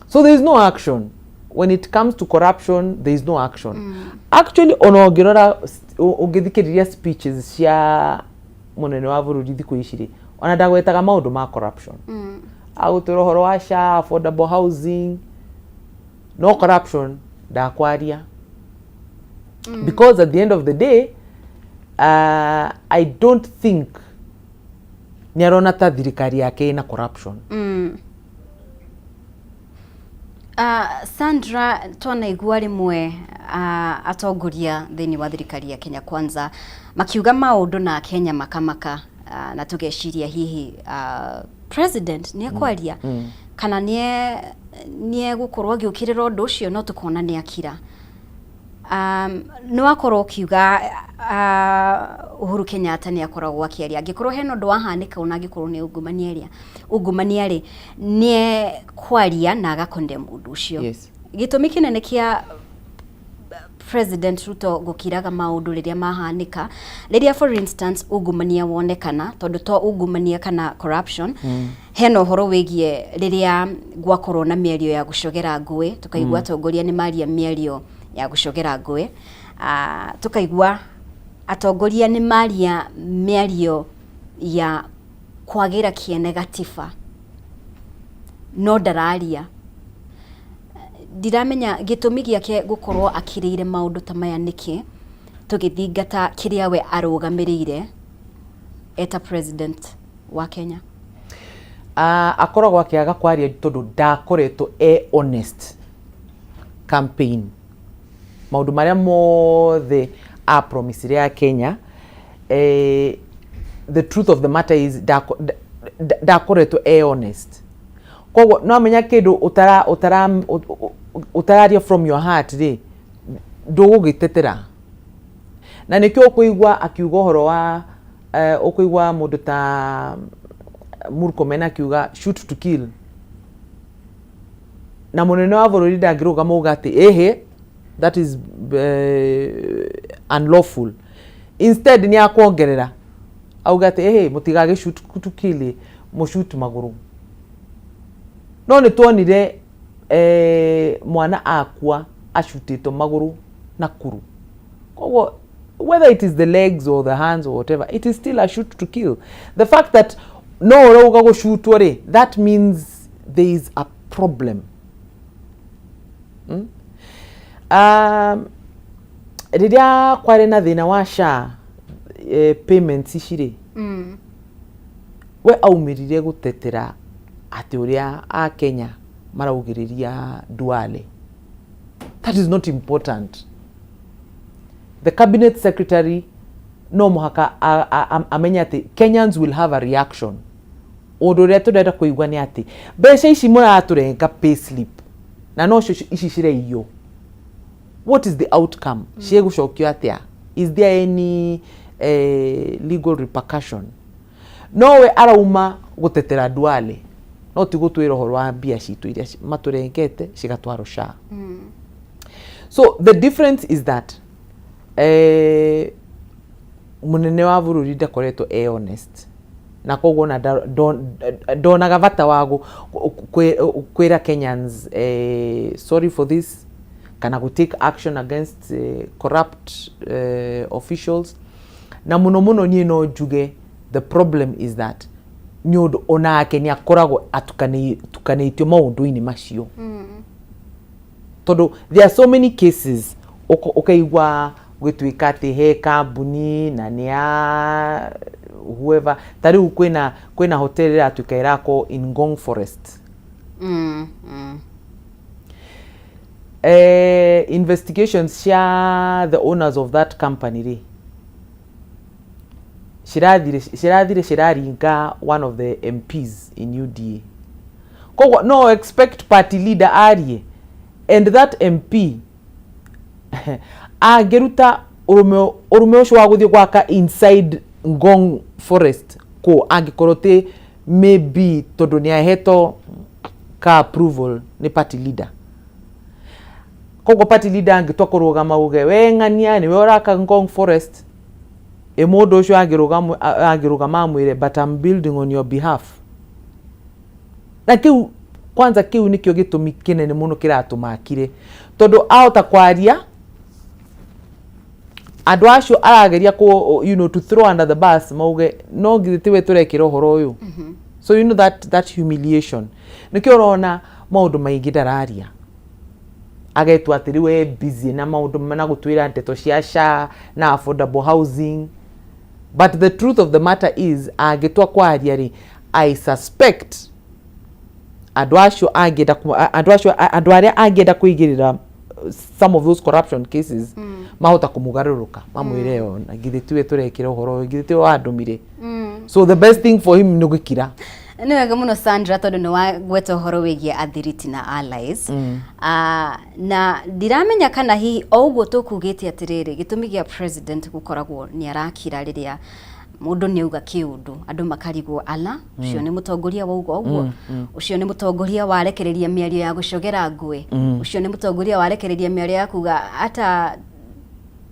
So there is no action. When it comes to corruption, there is no action. Actually, ona ũngĩrora, ũngĩthikĩrĩria speeches cia mũnene wa bũrũri thikũ ici rĩ, ona ndagwetaga maũndũ ma corruption. Agũtwĩra ũhoro wa SHA, affordable housing, no corruption ndakwaria, because at the end of the day, I don't think nĩ arona ta thirikari yake ĩna corruption. Sandra, twanaigua rĩmwe atongoria thĩinĩ wa thirikari ya Kenya Kwanza makiuga maũndũ na Kenya makamaka, na tũgeciria hihi president nĩ ekwaria kana nĩ egũkorwo agĩũkĩrĩra ũndũ ũcio, no tũkona nĩ akira. Nĩ wakorwo ũkiuga Uhuru Kenyatta nĩ akoragwo akĩaria angĩkorwo hena ũndũ wahanĩka, ona angĩkorwo nĩ ungumania ĩrĩa ungumania rĩ, nĩ kwaria na agakondemn ũndũ ũcio. Gĩtũmi kĩnene kĩa President Ruto gũkiraga maũndũ rĩrĩa mahanĩka, rĩrĩa for instance ungumania wonekana, tondũ to ungumania kana corruption, hena ũhoro wĩgiĩ rĩrĩa gwakorwo na mĩario ya gũcogera ngũĩ, tũkaigua atongoria nĩ maria mĩario ya gũcogera ngũĩ, tũkaigua atongoria nĩ maria mĩario ya kwagĩra kĩene gatiba, no ndararia. Ndiramenya gĩtũmi gĩake gũkorwo akĩrĩire maũndũ ta maya nĩkĩ, tũgĩthingata kĩrĩa we arũgamĩrĩire eta president wa Kenya. Akoragwo akĩaga kwaria tondũ ndakoretwo e honest campaign. Maũndũ marĩa mothe apromisire a Kenya, the truth of the matter is ndakoretwo e honest. Koguo no amenya kĩndũ ũtararia from your heart rĩ, ndũgũgĩtetera. Na nĩkĩo ũkũigua akiuga ũhoro wa ũkũigua mũndũ ta Murkomen akiuga "shoot to kill", na mũnene wa bũrũri ndangĩrũgama uga atĩ ĩhĩ, that is unlawful. Instead nĩ akuongerera auga atĩ ĩhĩ, mũtigage shoot to kill, mũshoot magũrũ. No nĩ tuonire mwana akua acutĩtwo magũrũ Nakuru. Koguo whether it is the legs or the hands or whatever, it is still a shoot to kill. The fact that no ũrauga gũcutwo rĩ, that means there is a problem. Rĩrĩa kwarĩ na thĩna wa SHA payments ici rĩ, we aumĩrire gũtetera atĩ ũrĩa a Kenya maraugĩrĩria Duale. That is not important. The cabinet secretary no mũhaka amenye atĩ Kenyans will have a reaction. Ũndũ ũrĩa tũrenda kũigua nĩ atĩ mbeca ici mũratũrenga pay slip na nocio ici cireiywo, what is the outcome? Ciĩgũcokio atĩa? Is there any legal repercussion? Nowe arauma gũtetera Duale, no ti gũtwĩra ũhoro wa mbia citũ iria matũrengete cigatwarwo SHA. So the difference is that mũnene wa bũrũri ndakoretwo e honest, na koguo ona ndonaga bata wa kwĩra Kenyans sorry for this kana gũ take action against corrupt officials. Na mũno mũno niĩ no njuge the problem is that nĩ ũndũ onake nĩ akoragwo atukanĩtio maũndũ-inĩ macio, tondũ there are so many cases ũkaigua gwĩtuĩka atĩ he kambuni na nĩ ya whoever. Ta rĩu kwĩna hotel ĩratuĩka ĩrakwo in Ngong Forest. Investigations cia the owners of that company rĩ, cirathire ciraringa one of the MPs in UDA. Koguo no expect party leader arie, and that MP angĩruta ũrũme ũcio wa gũthiĩ gwaka inside Ngong Forest kũ, angĩkorwo ti maybe tondũ nĩ ahetwo ka approval nĩ party leader. Koguo party leader angĩtua kũrũgama uge, "We ng'ania nĩwe ũraka Ngong Forest," ĩ mũndũ ũcio angĩrũgama amwĩre, "But I'm building on your behalf." Na kĩu kwanza, kĩu nĩkĩo gĩtũmi kĩnene mũno kĩratũma akire, tondũ ahota kwaria andũ acio arageria kũ to throw under the bus, mauge, "No githĩ tiwe tũrekĩra ũhoro ũyũ?" So you know that humiliation, nĩkĩo ũrona maũndũ maingĩ ndararia, agetwo atĩ rĩu e busy na maũndũ na gũtwĩra ndeto cia SHA na affordable housing. But the truth of the matter is, angĩtua kwaria rĩ, I suspect andũ acio angĩenda andũ acio, andũ arĩa angĩenda kũigĩrĩra some of those corruption cases, mahota kũmũgarũrũka mamwĩre, "O na githĩ tiwe tũrekĩra ũhoro ũyũ? Githĩ tiwe wandũmire?" So the best thing for him nĩ gũkira. Nĩ wega mũno, Sandra, tondũ nĩ wagweta ũhoro wĩgiĩ athiriti na allies. Na ndiramenya kana hihi o ũguo tũkugĩte atĩrĩrĩ, gĩtũmi gĩa president gũkoragwo nĩ arakira rĩrĩa mũndũ nĩ auga kĩũndũ, andũ makarigwo, ala, ũcio nĩ mũtongoria wauga ũguo, ũcio nĩ mũtongoria warekereria mĩario ya gũcogera ngũĩ, ũcio nĩ mũtongoria warekereria mĩario ya kuga hata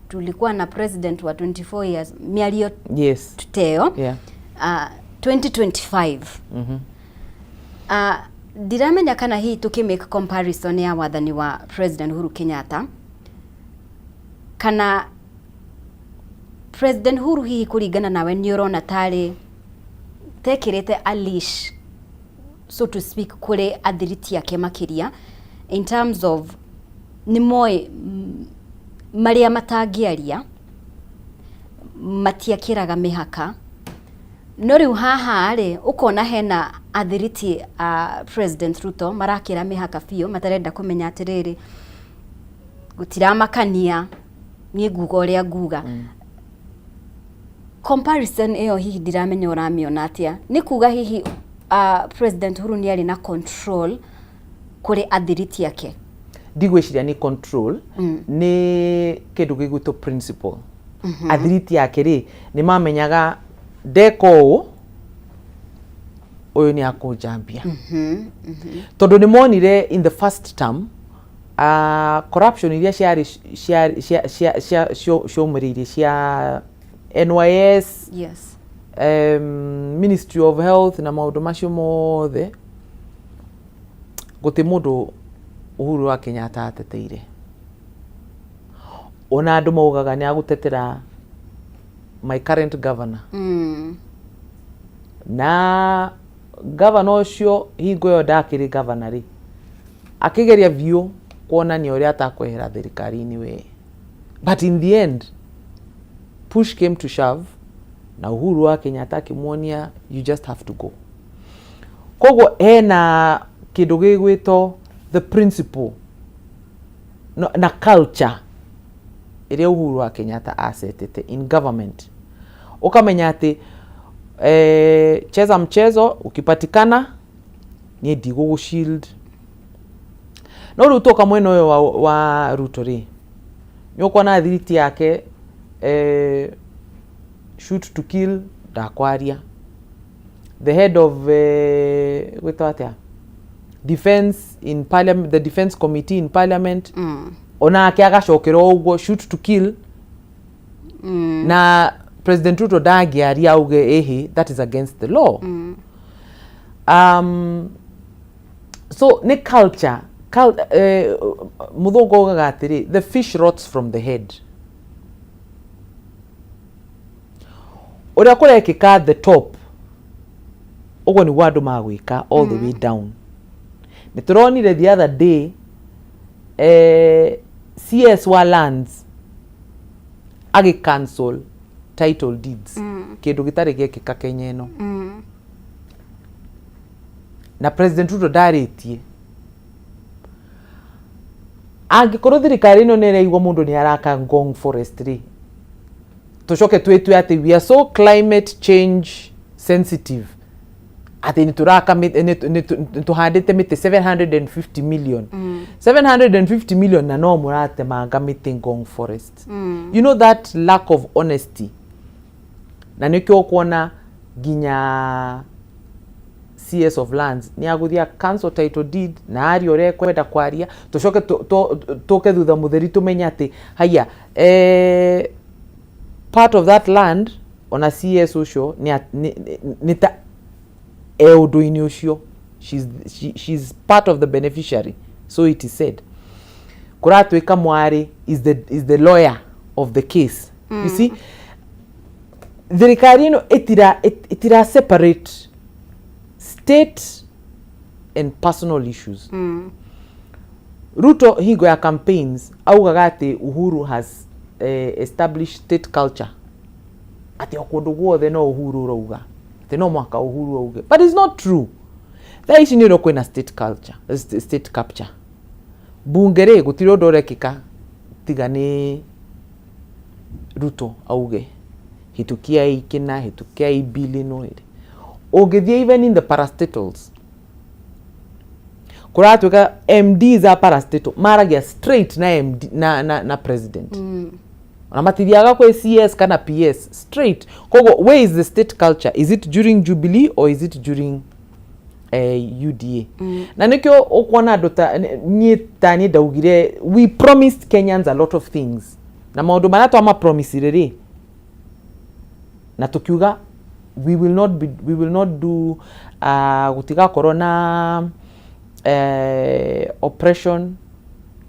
tulikuwa na president wa 24 years, mĩario teyo. 2025, ndiramenya kana hihi tũkĩ make comparison ya wathani wa President Uhuru Kenyatta kana President Uhuru, hihi kũringana nawe nĩ ũrona tarĩ tekĩrĩte a leash, so to speak, kũrĩ athiriti ake makĩria, in terms of nĩ moĩ marĩa matangĩaria, matiakĩraga mĩhaka? No rĩu haha rĩ, ũkona hena athiriti a President Ruto marakĩra mĩhaka biũ, matarenda kũmenya atĩrĩrĩ, gũtiramakania, niĩ nguga ũrĩa nguga. Comparison ĩyo hihi ndiramenya ũramĩona atĩa? Nĩ kuga hihi President Uhuru nĩ arĩ na control kũrĩ athiriti ake? Ndigwĩciria nĩ control. Nĩ kĩndũ gĩgwĩtwo principle. Athiriti ake rĩ, nĩ mamenyaga ndeka ũũ, ũyũ nĩ akũnjambia, tondũ nĩ monire in the first term corruption iria ciarĩ cia ciaumĩrĩire cia NYS, Ministry of Health na maũndũ macio mothe, gũtĩ mũndũ Uhuru wa Kenyatta ateteire. Ona andũ maugaga nĩ agũtetera my current governor, na governor ũcio hingo ĩyo ndakĩrĩ governor rĩ, akĩgeria biũ kuonania ũrĩa atakwehera thirikari-inĩ we, but in the end push came to shove na Uhuru wa Kenyatta akĩmuonia, "You just have to go." Koguo hena kĩndũ gĩgwĩtwo the principle. Na culture ĩrĩa Uhuru wa Kenyatta acetete in government, ũkamenya atĩ cheza mchezo, ukipatikana niĩ ndigũgũ shield. No rĩu twoka mwena ũyũ wa Ruto rĩ, nĩ ũkuona thiriti yake, shoot to kill, ndakwaria. The head of gwĩtwo atĩa, defense in parliament, the defense committee in parliament, onake agacokera o ũguo, shoot to kill. Na President Ruto ndangĩaria auge ĩhĩ, that is against the law. So nĩ culture. Mũthũngũ augaga atĩrĩ, "The fish rots from the head." Ũrĩa kũrekĩka at the top, ũguo nĩguo andũ magwĩka all the way down. Nĩ tũronire the other day CS wa lands agĩ cancel title deeds, kĩndũ gĩtarĩ gĩekĩka Kenya ĩno. Na President Ruto ndarĩtie. Angĩkorwo thirikari ĩno nĩ ĩraigua mũndũ nĩ araka Ngong Forest rĩ, tũcoke twĩtue atĩ we are so climate change sensitive, atĩ nĩ tũraka nĩ tũhandĩte mĩtĩ 750 million, 750 million, na no mũratemanga mĩtĩ Ngong Forest. You know that lack of honesty, na nĩkĩo ũkuona nginya CS of lands nĩ agũthiĩ cancel title deed na aria ũrĩa ekwenda kwaria. Tũcoke tũke thutha mũtheri tũmenye atĩ haiya, part of that land, ona CS ũcio nĩ ta e ũndũ-inĩ ũcio. She's part of the beneficiary, so it is said. Kũratuĩka mwarĩ is the lawyer of the case. You see, thirikari ĩno ĩtira separate state and personal issues. Ruto hingo ya campaigns augaga atĩ Uhuru has established state culture, atĩ o kũndũ guothe no Uhuru ũrauga, atĩ no mũhaka Uhuru auge, but it's not true. Thaa ici nĩ ũrĩa kwĩna state culture, state capture. Bunge rĩ, gũtirĩ ũndũ ũrekĩka tiga nĩ Ruto auge hĩtũkiai kĩna, hĩtũkiai bill ĩno. Ĩrĩ ũngĩthiĩ even in the parastatals, kũratuĩka MDs a parastatal maragia straight na MD, na president, ona matithiaga kwĩ CS kana PS, straight. Koguo where is the state culture? Is it during Jubilee or is it during UDA? Na nĩkĩo ũkuona andũ ta niĩ, ta niĩ ndaugire we promised Kenyans a lot of things, na maũndũ marĩa twamapromisire rĩ, na tukiuga we will not do, gũtigakorwo na oppression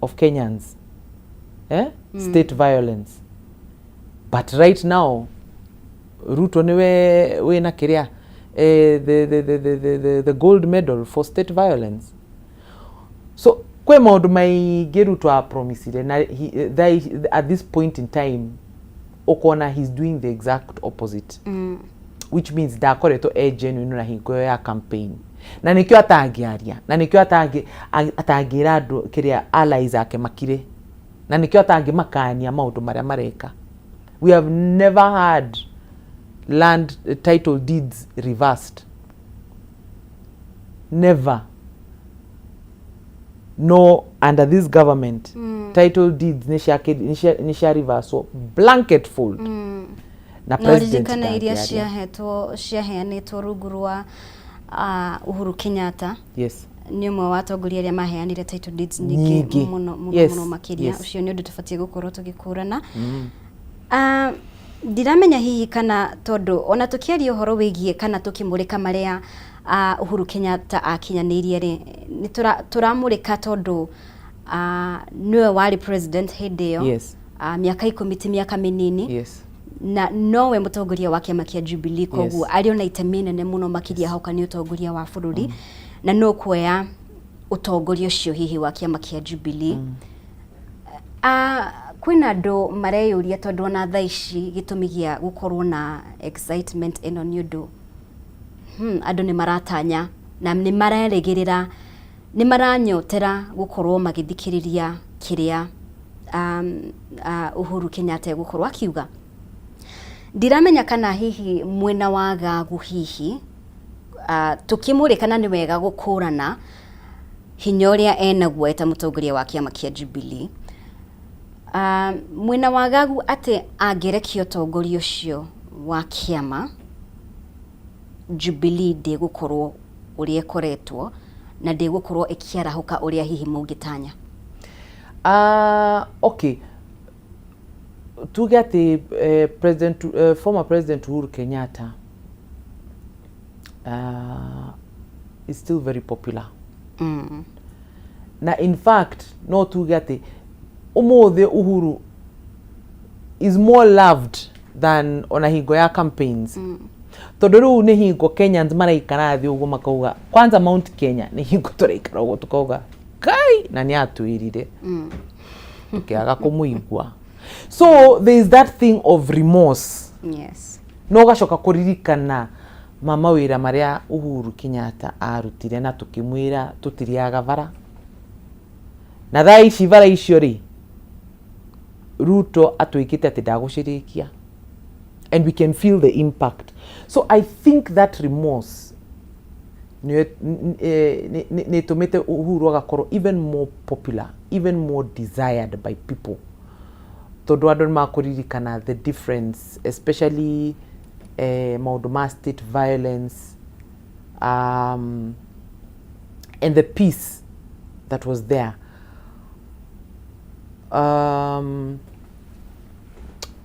of Kenyans, eh? State violence. But right now Ruto niwe wĩna kĩrĩa, the gold medal for state violence. So kwĩ maũndũ maingĩ Ruto apromisire, na at this point in time ũkona he's doing the exact opposite, which means ndakoretwo e genuine na hingo ĩyo ya campaign, na nĩkĩo atangĩaria, na nĩkĩo atangĩra andũ kĩrĩa, allies ake makire, na nĩkĩo atangĩmakania maũndũ marĩa mareka. We have never had land title deeds reversed, never. No, under this government title deeds nĩ cia reverswo blanket fold, na No president ririkana iria ndangĩaria. Ciahetwo, ciaheanĩtwo rungu rwa Uhuru Kenyatta. Yes. Nĩ ũmwe wa atongoria arĩa maheanire title deeds nyingĩ Nyingĩ. mũno mũno mũno makĩria. Ũcio nĩ ũndũ tũbatiĩ gũkorwo tũgĩkũrana. Ndiramenya hihi kana tondũ ona tũkĩaria ũhoro wĩgiĩ kana tũkĩmũrĩka marĩa Uhuru Kenyatta akinyanĩirie rĩ, nĩ tũramũrĩka tondũ nĩwe warĩ president hĩndĩ ĩyo. Mĩaka 10 ti mĩaka mĩnini. Na nowe mũtongoria wa kĩama kĩa Jubilee, koguo arĩ ona itemi nene mũno makĩria hoka nĩ ũtongoria wa bũrũri, na no kuoya ũtongoria ũcio hihi wa kĩama kĩa Jubilee. Kwĩna andũ mareyũria tondũ ona thaa ici gĩtũmi gĩa gũkorwo na excitement ĩno nĩ ũndũ andũ nĩ maratanya na nĩ marerĩgĩrĩra. Nĩ maranyotera gũkorwo magĩthikĩrĩria kĩrĩa Uhuru Kenyatta egũkorwo akiuga. Ndiramenya kana hihi mwena wa Gagu hihi tũkĩmũrĩ kana nĩ wega gũkũrana hinya ũrĩa enaguo eta mũtongoria wa kĩama kĩa Jubilee. Mwena wa Gagu atĩ angĩrekia ũtongoria ũcio wa kĩama, Jubilee ndĩgũkorwo ũrĩa ĩkoretwo na ndĩgũkorwo ĩkĩarahũka ũrĩa hihi mũngĩtanya. Okay, tuge atĩ president, former President Uhuru Kenyatta is still very popular. Na in fact no tuge atĩ ũmũthĩ Uhuru is more loved than ona hingo ya campaigns, tondũ rĩu nĩ hingo Kenyans maraikara thĩ ũguo makauga, kwanza Mount Kenya, nĩ hingo tũraikara ũguo tukauga, "Kai, na nĩ atwĩrire tũkĩaga kũmũigua." So there is that thing of remorse. No ũgacoka kũririkana ma mawĩra marĩa Uhuru Kenyatta arutire na tũkĩmwĩra tũtirĩaga bara, na thaa ici bara icio rĩ, Ruto atwĩkĩte atĩ ndagũcirĩkia, and we can feel the impact. So I think that remorse nĩ ĩtũmĩte Uhuru agakorwo even more popular, even more desired by people, tondũ andũ nĩ makũririkana the difference, especially maũndũ ma state violence and the peace that was there.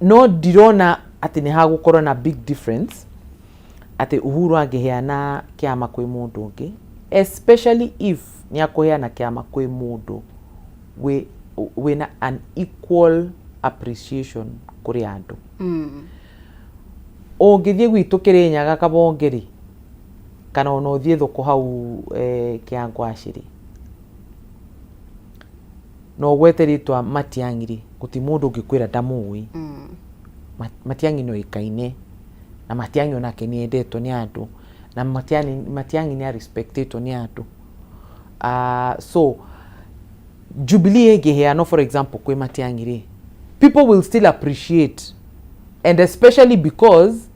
No ndirona atĩ nĩ hagũkorwo na big difference atĩ Uhuru angĩheana kĩama kwĩ mũndũ ũngĩ, especially if nĩ akũheana kĩama kwĩ mũndũ wĩna an equal appreciation kũrĩ andũ. Ũngĩthiĩ gwitũ Kĩrĩnyaga Kabonge rĩ, kana ona ũthiĩ thoko hau Kĩangwaci rĩ, na ũgwete rĩtwa Matiang'i rĩ, gũti mũndũ ũngĩkwĩra ndamũĩ. Matiang'i nĩ oĩkaine, na Matiang'i onake nĩ endetwo nĩ andũ, na Matiang'i nĩ arespectĩtwo nĩ andũ. So Jubilee ĩngĩheanwo, for example, kwĩ Matiang'i rĩ, people will still appreciate, and especially because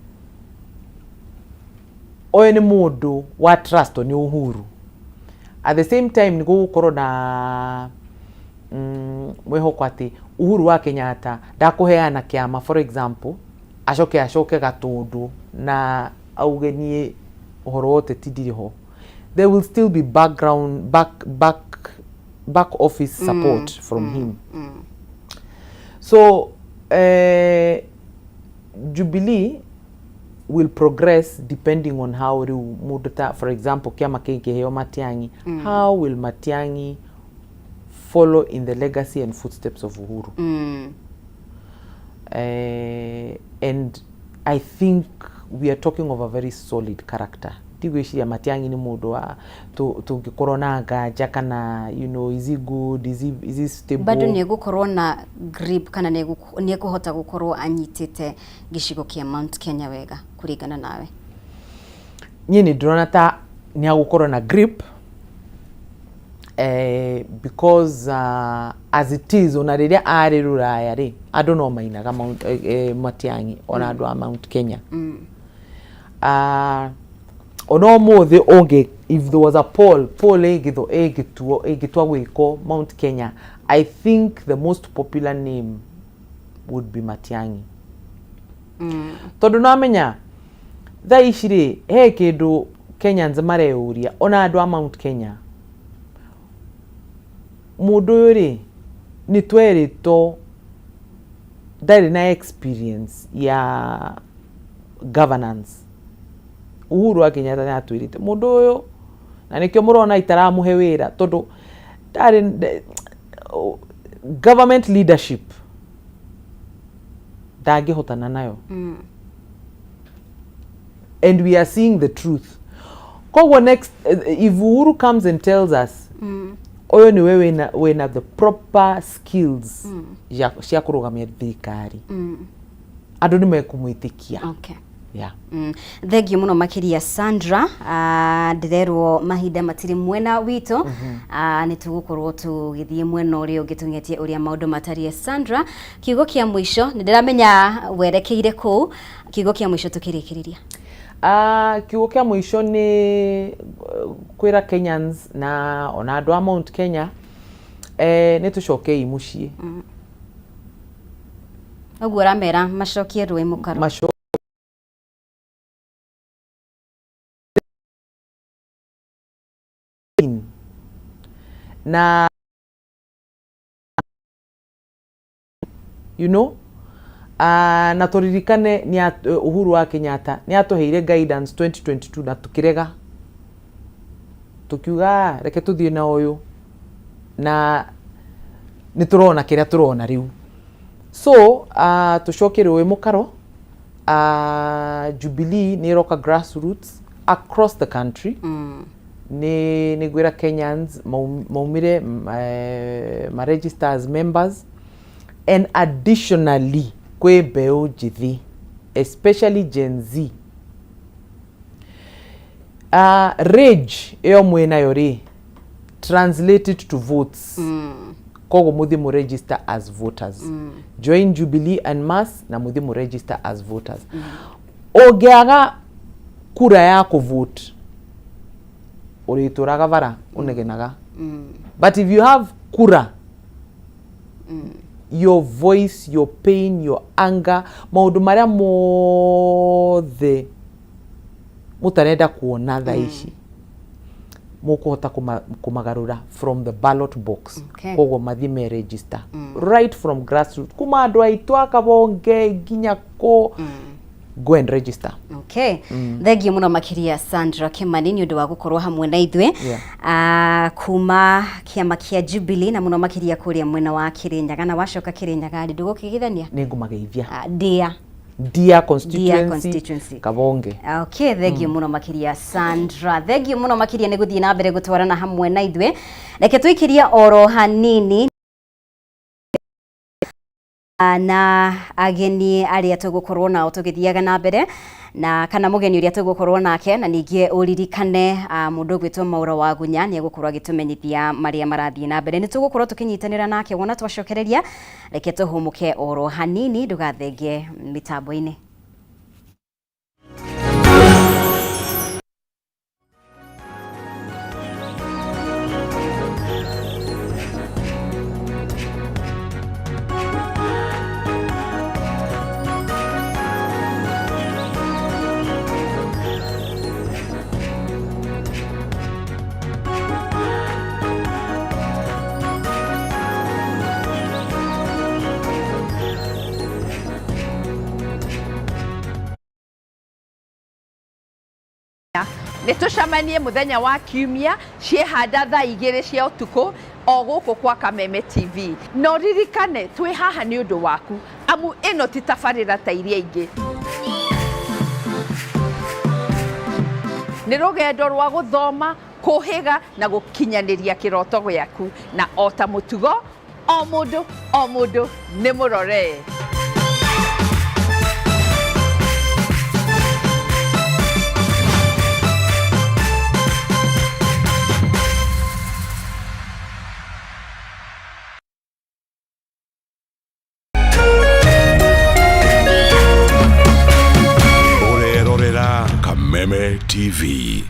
ũyũ nĩ mũndũ wa trust nĩ Uhuru. At the same time nĩ gũgũkorwo na mwĩhoko atĩ Uhuru wa Kenyatta ndakũheana kĩama, for example, acoke Gatũndũ na auge, "Niĩ ũhoro wa ũteti ndirĩ ho." There will still be background back office support from him. So Jubilee will progress depending on how rĩu mũndũ ta, for example, kĩama kĩngĩheo Matiang'i, how will Matiang'i follow in the legacy and footsteps of Uhuru? And I think we are talking of a very solid character. Ndigwĩciria Matiang'i nĩ mũndũ wa tũngĩkorwo na nganja kana is he good, is he stable. Bado nĩ egũkorwo na grip kana nĩ ekũhota gũkorwo anyitĩte gĩcigo kĩa Mount Kenya wega kũringana nawe? Niĩ nĩ ndĩrona ta nĩ agũkorwo na grip, because as it is, ona rĩrĩa arĩ rũraya rĩ, andũ no mainaga Matiang'i, ona andũ a Mount Kenya. Ona ũmũthĩ ũngĩ, if there was a poll ĩngĩtuo ĩngĩtua gwĩkwo Mount Kenya, I think the most popular name would be Matiang'i, tondũ no amenya thaa ici rĩ, he kĩndũ Kenyans mareyũria, ona andũ a Mount Kenya, mũndũ ũyũ rĩ, nĩ twerĩtwo ndarĩ na experience ya governance. Uhuru wa Kenyatta nĩ atwĩrĩte mũndũ ũyũ, na nĩkĩo mũrona itaramũhe wĩra, tondũ ndarĩ government leadership ndangĩhotana nayo. And we are seeing the truth. Koguo next, if Uhuru comes and tells us ũyũ nĩwe wĩna the proper skills cia kũrũgamia thirikari, andũ nĩ mekũmwĩtĩkia. Yeah. Thengiũ mũno makĩria Sandra. Ndĩrerwo mahinda matirĩ mwena witũ. Nĩ tũgũkorwo tũgĩthiĩ mwena ũrĩa ũngĩ tũng'etie ũrĩa maũndũ matariĩ. Sandra, kiugo kĩa mũico, nĩ ndĩramenya werekeire kũu, kiugo kĩa mũico tũkĩrĩkĩrĩria. Kiugo kĩa mũico nĩ kwĩra Kenyans na ona andũ a Mount Kenya, nĩ tũcokei mũciĩ. Ũguo ũramera macokie rũĩ mũkaro. Maco na na tũririkane nĩ Uhuru wa Kenyatta nĩ atũheire guidance 2022 na tukĩrega, tukiuga, "Reke tũthiĩ na ũyũ," na nĩ tũrona kĩrĩa tũrona rĩu. So tũcoke rũĩ mũkaro. Jubilee nĩ ĩroka grassroots across the country. Nĩ ngwĩra Kenyans maumire ma register as members, and additionally kwĩ mbeũ njĩthĩ, especially Gen Z, rage ĩyo mwĩnayo rĩ, translate it to votes. Koguo mũthiĩ mũ register as voters. Join Jubilee en masse na mũthiĩ mũ register as voters. Ũngĩaga kura ya kũvote, ũrĩtũraga bara ũnegenaga, but if you have kura, your voice, your pain, your anger, maũndũ marĩa mothe mũtarenda kuona thaa ici, mũkũhota kũmagarũra from the ballot box. Koguo mathiĩ me register right from grassroots, kuma andũ aitũ a Kabonge nginya kũ, go and register. Okay. Thengiũ mũno makĩria Sandra Kimani nĩ ũndũ wa gũkorwo hamwe na ithuĩ. Kuma kĩama kĩa Jubilee na mũno makĩria kũrĩa mwena wa Kirinyaga, na wacoka Kirinyaga rĩ, ndũgũkĩgithania? Nĩ ngũmageithia. Ndia. Ndia constituency, constituency. Kabonge. Okay, thengiũ mũno makĩria Sandra. Thengiũ mũno makĩria nĩ gũthiĩ na mbere gũtwarana hamwe na ithuĩ. Reke tũikĩrie oro hanini na ageni arĩa tũgũkorwo nao tũgĩthiaga na mbere na kana mũgeni ũrĩa tũgũkorwo nake, na ningĩ ũririkane mũndũ ũgwĩtwo Maura wa Gunya nĩ egũkorwo agĩtũmenyithia marĩa marathiĩ na mbere. Nĩ tũgũkorwo tũkĩnyitanĩra nake wona twacokereria. Reke tũhũmũke oro hanini, ndũgathenge mĩtambo-inĩ. Nĩ tũcemanie mũthenya wa Kiumia ciĩhanda thaa 2 cia ũtukũ o gũkũ kwa Kameme TV. Na ũririkane twĩ haha nĩ ũndũ waku, amu ĩno ti tabarĩra ta iria ingĩ, nĩ rũgendo rwa gũthoma, kũhĩga na gũkinyanĩria kĩroto gĩaku, na o ta mũtugo, o mũndũ o mũndũ nĩ mũrore. Ũrerorera Kameme TV.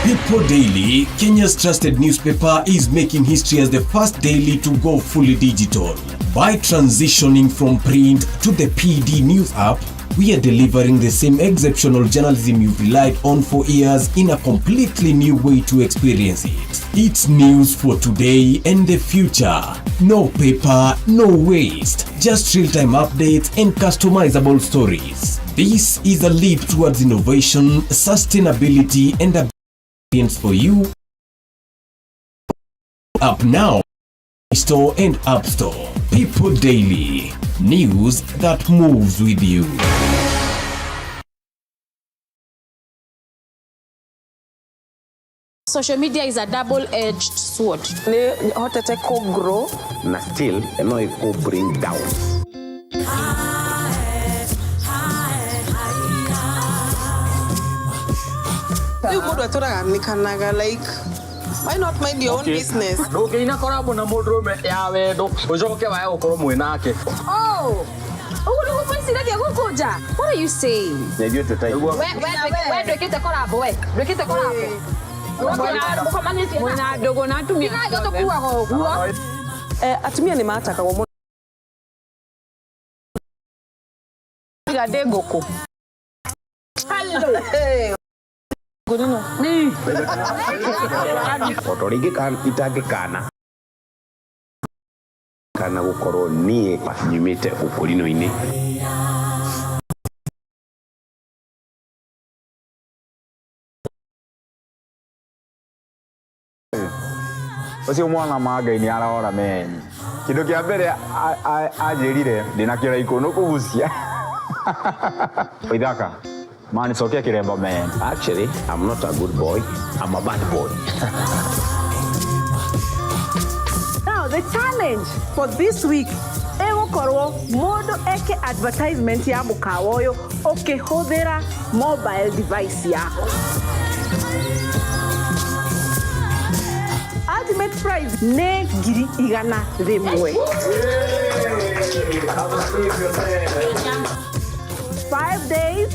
People Daily, Kenya's trusted newspaper, is making history as the first daily to go fully digital. By transitioning from print to the PD News app, we are delivering the same exceptional journalism you've relied on for years in a completely new way to experience it. It's news for today and the future. No paper, no waste. Just real-time updates and customizable stories. This is a leap towards innovation, sustainability, and a experience for you. Up now, Store and App Store. People Daily. News that moves with you. Social media is a double-edged sword. Nĩ hotete kũ grow na still no ĩkũ bring down. Mũndũ atũraga nĩkanaga, like, why not mind your own business? Ndũngĩina korabo na mũndũrũme ya wendo ũcoke wae gũkorwo mwĩ nake. Oh! Ũguo nĩguo mwĩciragia gũkũ nja? What are you saying? Ithuĩ tũtaiguo. We ndwĩkĩte korabo, we ndwĩkĩte korabo. Mũkomanĩtie Mwĩna ndũgũ na atumia. Tiga tũkuaga ũguo. Atumia nĩ matakagwo mũno. Tiga ndĩ ngũkũ. Hello. Ota ũrĩa itangĩkana kana gũkorwo niĩ nyumĩte ũkũrino-inĩ. Ũcio mwana ma Ngai nĩ arora meni. Kĩndũ kĩa mbere anjĩrire ndĩna kĩraikũ nũ kũgucia. Ithaka manicokia kĩremba men. Actually, I'm not a good boy, I'm a bad boy. Now the challenge for this week ĩgũkorwo mũndũ eke advertisement ya mũkawa ũyũ ũkĩhũthĩra mobile device yaku. Ultimate prize nĩ 100,000. 5 days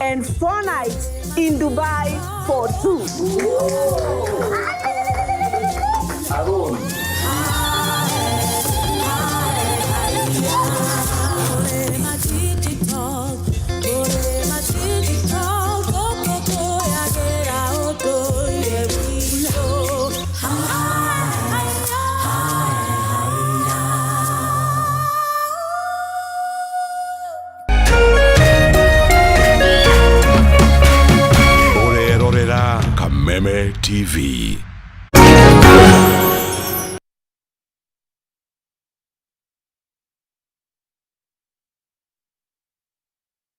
and 4 nights in Dubai for two. Ũrerorera Kameme TV.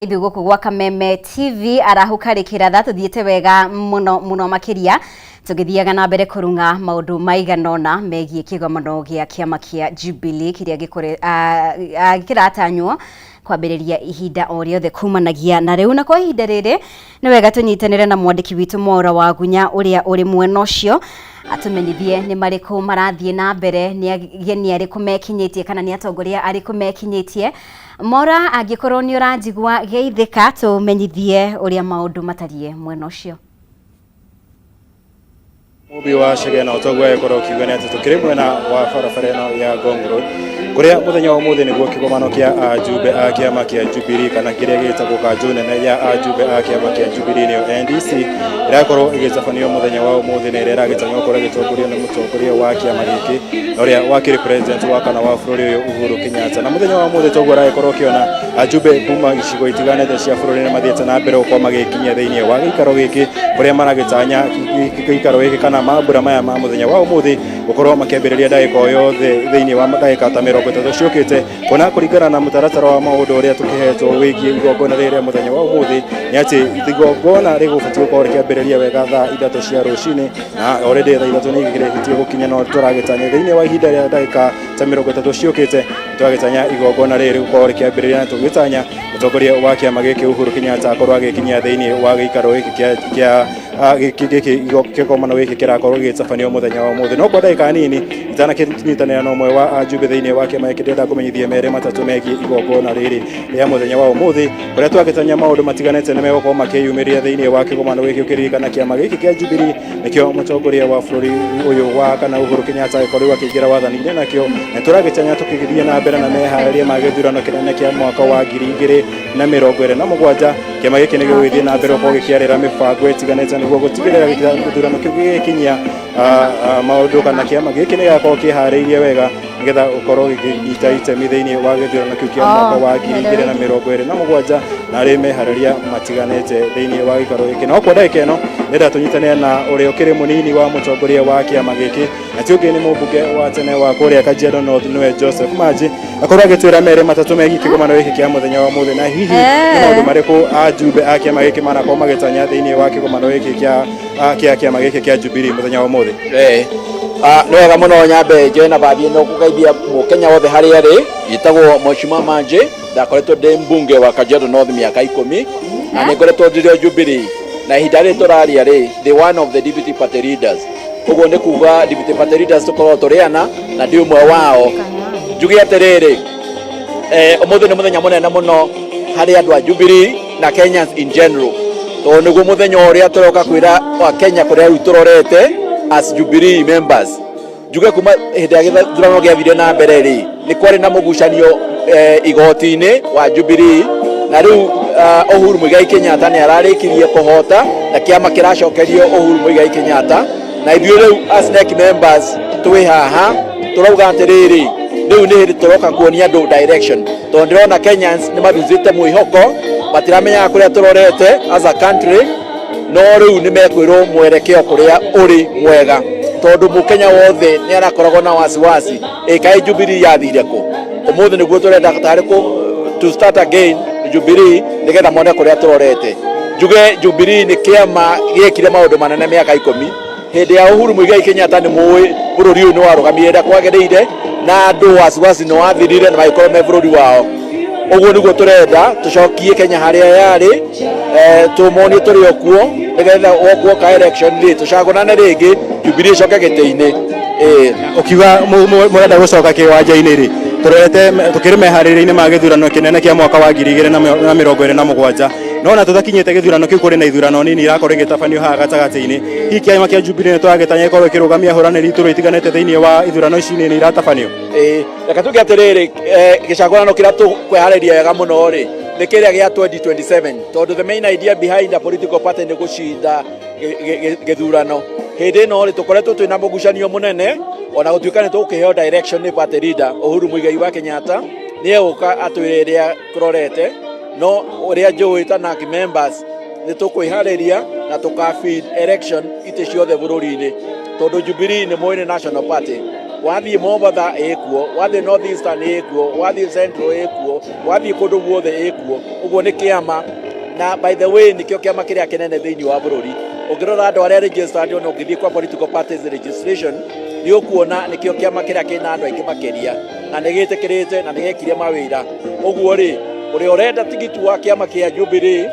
Ithuĩ gũkũ gwa Kameme TV arahũka rĩkĩratha tũthiĩte wega mũno mũno makĩria, tũgĩthiaga na mbere kũrung'a maũndũ maigana ũna megiĩ kĩgomano gĩa kĩama kĩa Jubilee kĩrĩa kĩratanywo kwambĩrĩria ihinda o rĩothe kumanagia na rĩu. Na kwa ihinda rĩrĩ nĩ wega tũnyitanĩre na mwandĩki witũ Mwaura wa Gunya ũrĩa ũrĩ mwena ũcio, atũmenyithie nĩ marĩkũ marathiĩ na mbere, nĩ ageni arĩkũ mekinyĩtie kana nĩ atongoria arĩkũ mekinyĩtie. Mora, angĩkorwo nĩ ũranjigua, geithĩka, tũmenyithie ũrĩa maũndũ matariĩ mwena ũcio. Mubi wa Chege na ũtoguo agĩkorwo ũkiuga nĩ atĩ tũkĩrĩ mwena wa barabara ĩno ya Ngong Road, kũrĩa mũthenya wa ũmũthĩ nĩguo kĩgomano kĩa ajumbe a kĩama kĩa Jubilee, kana kĩrĩa gĩtagwo kanjũ nene ya ajumbe a kĩama kĩa Jubilee, nĩyo NDC, ĩrakorwo ĩgĩtabanio mũthenya wa ũmũthĩ, na ĩrĩa ĩragĩtanywo gũkorwo ĩgĩtongorio nĩ mũtongoria wa kĩama gĩkĩ na ũrĩa wakĩrĩ president wa kana wa bũrũri ũyũ, Uhuru Kenyatta. Na mũthenya wa ũmũthĩ toguo aragĩkorwo ũkĩona ajumbe kuma icigo itiganĩte cia bũrũri nĩ mathiĩte na mbere gũkorwo magĩkinyia thĩinĩ wa gĩikaro gĩkĩ, kũrĩa maragĩtanya gĩikaro gĩkĩ kana mambura maya ma mũthenya wa ũmũthĩ gũkorwo makĩambĩrĩria ndagĩka o yothe thĩinĩ wa ndagĩka ta 30 ciũkĩte. Kuona kũringana na mũtaratara wa maũndũ ũrĩa tũkĩhetwo wĩgiĩ igongona rĩrĩ rĩa mũthenya wa ũmũthĩ, nĩ atĩ igongona rĩgũbatiĩ gũkorwo rĩkĩambĩrĩria wega thaa 3 cia rũcinĩ, na already thaa 3 nĩ igĩrĩkĩtie gũkinya, no tũragĩtanya thĩinĩ wa ihinda rĩa ndagĩka ta 30 ciũkĩte tũragĩtanya igongona rĩrĩ gũkorwo rĩkĩambĩrĩria, na tũgĩtanya mũtongoria wa kĩama gĩkĩ Uhuru Kenyatta akorwo agĩkinyia thĩinĩ wa gĩikaro gĩkĩ kĩa gĩkĩ kĩgomano gĩkĩ kĩrakorwo gĩgĩtabanio mũthenya wa ũmũthĩ. No kwa ndagĩka nini itanakĩnyitanĩra na ũmwe wa ajumbe thĩinĩ wa kĩama gĩkĩ, ndĩrenda kũmenyithia merĩ matatũ megiĩ igongona rĩrĩ rĩa mũthenya wa ũmũthĩ, kũrĩa twagĩtanya maũndũ matiganĩte nĩ megũkorwo makĩyumĩria thĩinĩ wa kĩgomano gĩkĩ. Ũkĩririkana kĩama gĩkĩ kĩa Jubilee nĩkĩo mũtongoria wa bũrũri ũyũ wa kana Uhuru Kenyatta agĩkorirwo akĩingĩra wathani-inĩ nakĩo, na tũragĩtanya tũkĩgĩthiĩ na mbere na meharĩria ma gĩthurano kĩnene kĩa mwaka wa 2027, kĩama gĩkĩ nĩ gĩgũgĩthiĩ na mbere gũkorwo gĩkĩarĩra mĩbango ĩtiganĩte nĩguo gũtigĩrĩra gĩthurano kĩu gĩgĩkinyia maũndũ, kana kĩama gĩkĩ nĩ gĩgakorwo kĩharĩirie wega nĩgetha ũkorwo gĩkĩnyita itemi thĩinĩ wa gĩthurano kĩu kĩa mwaka wa 2027, na arĩ meharĩria matiganĩte thĩinĩ wa gĩikaro gĩkĩ. No kwa ndagĩka ĩno ndĩrenda tũnyitane na ũrĩa ũkĩrĩ mũnini wa mũtongoria wa kĩama gĩkĩ, na ti ũngĩ nĩ mũmbunge wa tene wa kũrĩa Kajiado North, nĩwe Joseph Maji, akorwo agĩtwĩra merĩ matatũ megiĩ kĩgomano gĩkĩ kĩa mũthenya wa ũmũthĩ, na hihi nĩ maũndũ marĩkũ ajumbe a kĩama gĩkĩ manakorwo magĩtanya thĩinĩ wa kĩgomano gĩkĩ kĩa kĩama gĩkĩ kĩa Jubilee mũthenya wa ũmũthĩ. Nĩ wega mũno, nyambe njoe nabathi ĩno kũgeithia mũkenya wothe harĩa arĩ. Njĩtagwo Mheshimiwa Manje, ndakoretwo ndĩ mbunge wa Kajiado North mĩaka 10, na nĩ ngoretwo ndĩrĩ o Jubilee. Na ihinda rĩrĩ tũraria rĩ, the one of the deputy party leaders. Ũguo nĩ kuga deputy party leaders tũkoragwo tũrĩ ana na ndĩ ũmwe wao. Njuge atĩrĩrĩ, ũmũthĩ nĩ mũthenya mũnene mũno harĩ andũ a Jubilee na Kenyans in general, tondũ nĩguo mũthenya ũrĩa tũroka kwĩra wa Kenya kũrĩa rĩu tũrorete as Jubilee members. Njuge kuma hĩndĩ ya gĩthurano gĩathire na mbere rĩ, nĩ kwarĩ na mũgucanio igoti-inĩ wa Jubilee, na rĩu Uhuru Muigai Kenyatta nĩ ararĩkirie kũhota na kĩama kĩracokerio Uhuru Muigai Kenyatta. Na ithuĩ rĩu as NEC members twĩ haha tũrauga atĩrĩrĩ, rĩu nĩ hĩndĩ tũroka kuonia andũ direction, tondũ ndĩrona Kenyans nĩ mathuzĩte mwĩhoko, matiramenyaga kũrĩa tũrorete as a country. No rĩu nĩ mekwĩrwo mwerekeo kũrĩa ũrĩ mwega, tondũ mũkenya wothe nĩ arakoragwo na wasiwasi, ĩ kaĩ Jubilee yathire kũ? Ũmũthĩ nĩguo tũrenda tarĩ kũ to start again Jubilee, nĩgetha mone kũrĩa tũrorete. Njuge Jubilee nĩ kĩama gĩekire maũndũ manene mĩaka 10 hĩndĩ ya Uhuru Muigai Kenyatta. Nĩ mũĩ bũrũri ũyũ nĩ warũgamire ũrĩa kwagĩrĩire, na andũ wasiwasi nĩ wathirire na magĩkorwo me bũrũri wao. Ũguo nĩguo tũrenda tũcokie Kenya harĩa yarĩ, tũmonie tũrĩ o kuo, nĩgetha wokuoka election rĩ, tũcagũrane rĩngĩ, Jubilee ĩcoke gĩtĩ-inĩ. Ũkiuga mũrenda gũcoka kĩwanja-inĩ rĩ, tũrorete tũkĩrĩ meharĩria-inĩ ma gĩthurano kĩnene kĩa mwaka wa 2027, no ona tũtakinyĩte gĩthurano kĩu, kũrĩ na ithurano nini irakorwo igĩtabanio haha gatagatĩ-inĩ. Hihi kĩama kĩa Jubilee nĩ tũragĩtanya gĩkorwo ĩkĩrũgamia ahũranĩri iturwa itiganĩte thĩinĩ wa ithurano ici nini iratabanio? Ĩĩ, reke tuge atĩrĩrĩ, gĩcagũrano kĩrĩa tũkwĩharĩria wega mũno rĩ, nĩ kĩrĩa gĩa 2027, tondũ the main idea behind a political party nĩ gũcinda gĩthurano. Hĩndĩ ĩno rĩ, tũkoretwo twĩna mũgucanio mũnene, ona gũtuĩka nĩ tũgũkĩheo direction nĩ party leader Uhuru Muigai wa Kenyatta, nĩ egũka atwĩre ĩrĩa tũrorete. No ũrĩa njũĩ ta NAC members, nĩ tũkwĩharĩria na tũka feed election itĩ ciothe bũrũri-inĩ, tondũ Jubilee nĩ mũĩ nĩ national party. Wathiĩ Mombatha ĩkuo, wathiĩ North Eastern ĩkuo, wathiĩ Central ĩkuo, wathiĩ kũndũ guothe ĩkuo. Ũguo nĩ kĩama, na by the way nĩkĩo kĩama kĩrĩa kĩnene thĩinĩ wa bũrũri. Ũngĩrora andũ arĩa registered, ona ũngĩthiĩ kwa political parties registration, nĩ ũkuona nĩkĩo kĩama kĩrĩa kĩna andũ aingĩ makĩria, na nĩ gĩtĩkĩrĩte na nĩ gĩekire mawĩra. Ũguo rĩ, ũrĩa ũrenda tigiti wa kĩama kĩa Jubilee,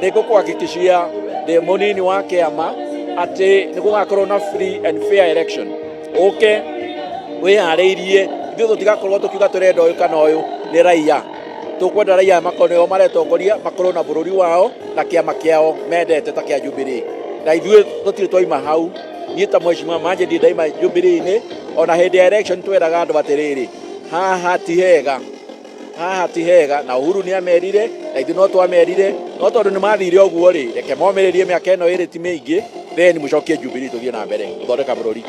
nĩ ngũkũhakikishia ndĩ mũnini wa kĩama atĩ nĩ gũgakorwo na free and fair election. Ũke wĩharĩirie, ithuĩ tũtigakorwo tũkiuga tũrenda ũyũ kana ũyũ. Nĩ raia tũkwenda, raia makorwo nĩo maretongoria, makorwo na bũrũri wao na kĩama kĩao mendete ta kĩa Jubilee. Na ithuĩ tũtirĩ twaima hau. Niĩ ta mheshimiwa Manje ndirĩ ndaima Jubilee-inĩ. Ona hĩndĩ ya election tweraga andũ atĩrĩrĩ, haha ti hega, haha ti hega, na Uhuru nĩ amerire na ithuĩ no twamerire. No tondũ nĩ mathire ũguo rĩ, reke momĩrĩrie mĩaka ĩno ĩrĩ ti mĩingĩ, then mũcokie Jubilee tũthiĩ na mbere gũthondeka bũrũri.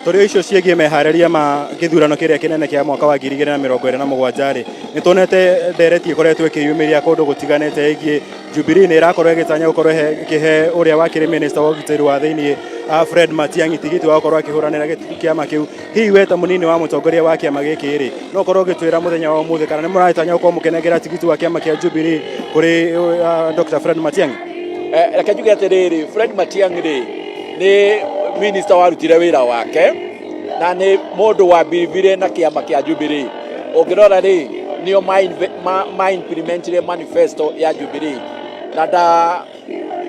Tũrĩ icio ciĩgiĩ meharĩria ma gĩthurano kĩrĩa kĩnene kĩa mwaka wa 2027 rĩ, nĩ tuonete ndereti ĩkoretwo ĩkĩyumĩria kũndũ gũtiganĩte ĩgiĩ Jubilee nĩ ĩrakorwo ĩgĩtanya gũkorwo ĩkĩhe ũrĩa wakĩrĩ minister wa ũgitĩri wa thĩinĩ, Fred Matiang'i, tigiti wa gũkorwo akĩhũranĩra kĩama kĩu. Hihi we ta mũnini wa mũtongoria wa kĩama gĩkĩ rĩ, no ũkorwo ũgĩtwĩra mũthenya wa ũmũthĩ kana nĩ mũratanya gũkorwo mũkĩnengera tigiti wa kĩama kĩa Jubilee kũrĩ Dr. Fred Matiang'i? Reke njuge atĩrĩrĩ, Fred Matiang'i rĩ, nĩ minister warutire wĩra wake na nĩ mũndũ wambiribire na kĩama kĩa Jubilee. Ũngĩrora rĩ, nĩo ma implementire manifesto ya Jubilee, na nda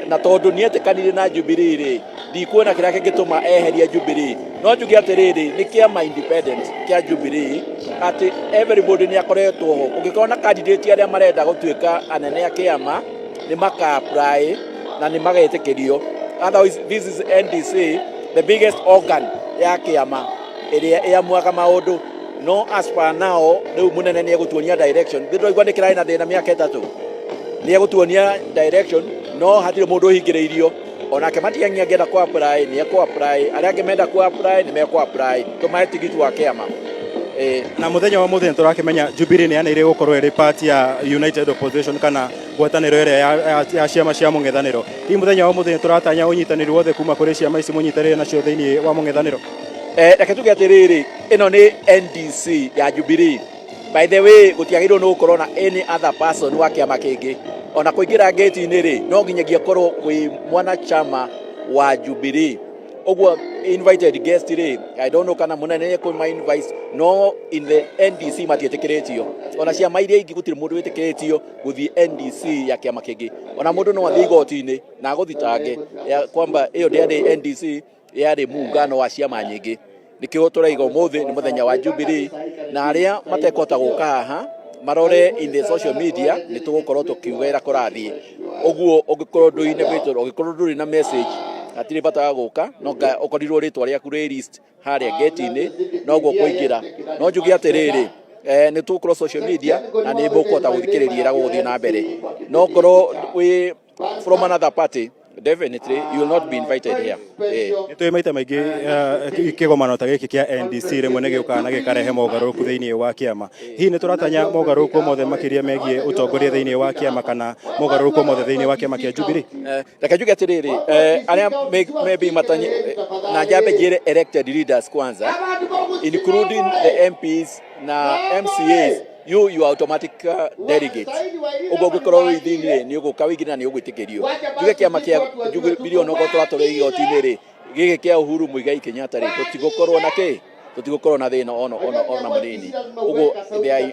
na tondũ nĩetĩkanire na Jubilee rĩ, ndikuona kĩrĩa kĩngĩtũma eherie Jubilee. No njuge atĩrĩrĩ, nĩ kĩama independent kĩa Jubilee, atĩ everybody nĩ akoretwo ho. Kũngĩkorwo na candidate arĩa marenda gũtuĩka anene a kĩama, nĩ maka apply na nĩ magetĩkĩrio. Otherwise this is NDC, the biggest organ ya kĩama ĩrĩa ĩamuaga maũndũ. No as per now, rĩu mũnene nĩ egũtuonia direction. Thĩ twaigua nĩ kĩrarĩ na thĩna mĩaka 3, nĩ egũtuonia direction. No hatirĩ mũndũ ũhingĩrĩirio. Onake Matiang'i angĩenda kũ apply, nĩ ekũ apply. Arĩa angĩ menda kũ apply, nĩ mekũ apply, tũmahe tigiti wa kĩama. Na mũthenya wa mũthenya tũrakĩmenya Jubilee nĩ yanĩire gũkorwo ĩrĩ part ya United Opposition kana ngwatanĩro ĩrĩa ya ciama cia mũng'ethanĩro. Hihi mũthenya wa mũthenya tũratanya ũnyitanĩri wothe kuma kũrĩ ciama ici mũnyitanĩire nacio thĩinĩ wa mũng'ethanĩro? Reke tuge atĩrĩrĩ, ĩno nĩ NDC ya Jubilee. By the way, gũtiagĩrĩirwo nĩ gũkorwo na any other person wa kĩama kĩngĩ. Ona kũingĩra ngĩti-inĩ rĩ, no nginyagia korwo kwĩ mwanachama wa Jubilee. Ũguo invited guest rĩ, I don't know kana mũnene nĩ ekũma invite, no in the NDC matiĩtĩkĩrĩtio. Ona ciama iria ingĩ gũtirĩ mũndũ wĩtĩkĩrĩtio gũthiĩ NDC ya kĩama kĩngĩ. Ona mũndũ no athiĩ igoti-inĩ na agũthitange ya kwamba ĩyo ndĩarĩ NDC, yarĩ muungano wa ciama nyingĩ. Nĩkĩo tũraiga ũmũthĩ nĩ mũthenya wa Jubilee, na arĩa matekũhota gũka haha marore in the social media, nĩ tũgũkorwo tũkiuga ĩrĩa kũrathiĩ. Ũguo ũngĩkorwo ndũrĩ ũngĩkorwo ndũrĩ na message, hatirĩ bata wa gũka, no nga ũkorirwo rĩtwa rĩaku rĩ list harĩa gate-inĩ, noguo kũingĩra. No njuge atĩrĩrĩ, nĩ tũgũkorwo social media na nĩ mũkũhota gũthikĩrĩria ĩrĩa gũgũthiĩ na mbere. No ngorwo wĩ from another party, definitely you will not be invited here. Nĩ tũĩ maita maingĩ kĩgomano ta gĩkĩ kĩa NDC rĩmwe nĩ gĩũkaga na gĩkarehe mogarũrũku thĩinĩ wa kĩama. Hihi nĩ tũratanya mogarũrũku mothe makĩria megiĩ ũtongoria thĩinĩ wa kĩama kana mogarũrũku mothe thĩinĩ wa kĩama kĩa Jubilee? Reke njuge atĩrĩrĩ, arĩa maybe matanyi na njambe njĩre elected leaders kwanza, including the MPs na MCAs, you are automatic delegates. Ũguo ũngĩkorwo wĩ thĩinĩ nĩ ũgũka wĩingĩre na nĩ ũgwĩtĩkĩrio. Njuge kĩama kĩa Jubilee onokorwo tũratwarwo igoti-inĩ rĩ, gĩkĩ kĩa Uhuru Muigai Kenyatta rĩ, tũtigũkorwo na kĩ tũtigũkorwo na thĩna ona mũnini. Ũguo they are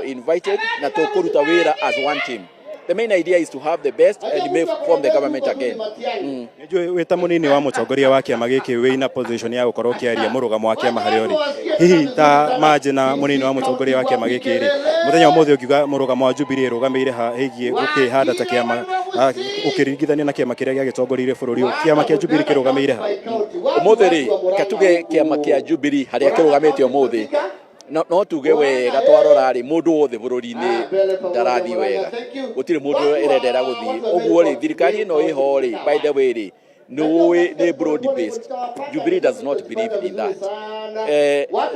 invited na tũkũruta wĩra as one team. The main idea is to have the best and may form the government again. Nĩnjũĩ wĩ ta mũnini wa mũtongoria wa kĩama gĩkĩ wĩna position ya gũkorwo ũkĩaria mũrũgamo wa kĩama harĩa ũrĩ. Hihi ta Manji na mũnini wa mũtongoria wa kĩama gĩkĩ rĩ, mũthenya wa ũmũthĩ ũngiuga mũrũgamo wa Jubilee ĩrũgamĩire ha hĩgiĩ gũkĩhanda ta kĩama, ũkĩringithania na kĩama kĩrĩa gĩagĩtongoririe bũrũri ũyũ, kĩama kĩa Jubilee kĩrũgamĩire ha? Ũmũthĩ rĩ, reke tuge kĩama kĩa Jubilee harĩa kĩrũgamĩte ũmũthĩ, no tuge wega twarora rĩ, mũndũ wothe bũrũri-inĩ ndarathiĩ wega, gũtirĩ mũndũ ĩrendera gũthiĩ. Ũguo rĩ, thirikari ĩno ĩho rĩ, by the way rĩ, nĩ ũĩ nĩ broad based. Jubilee does not believe in that.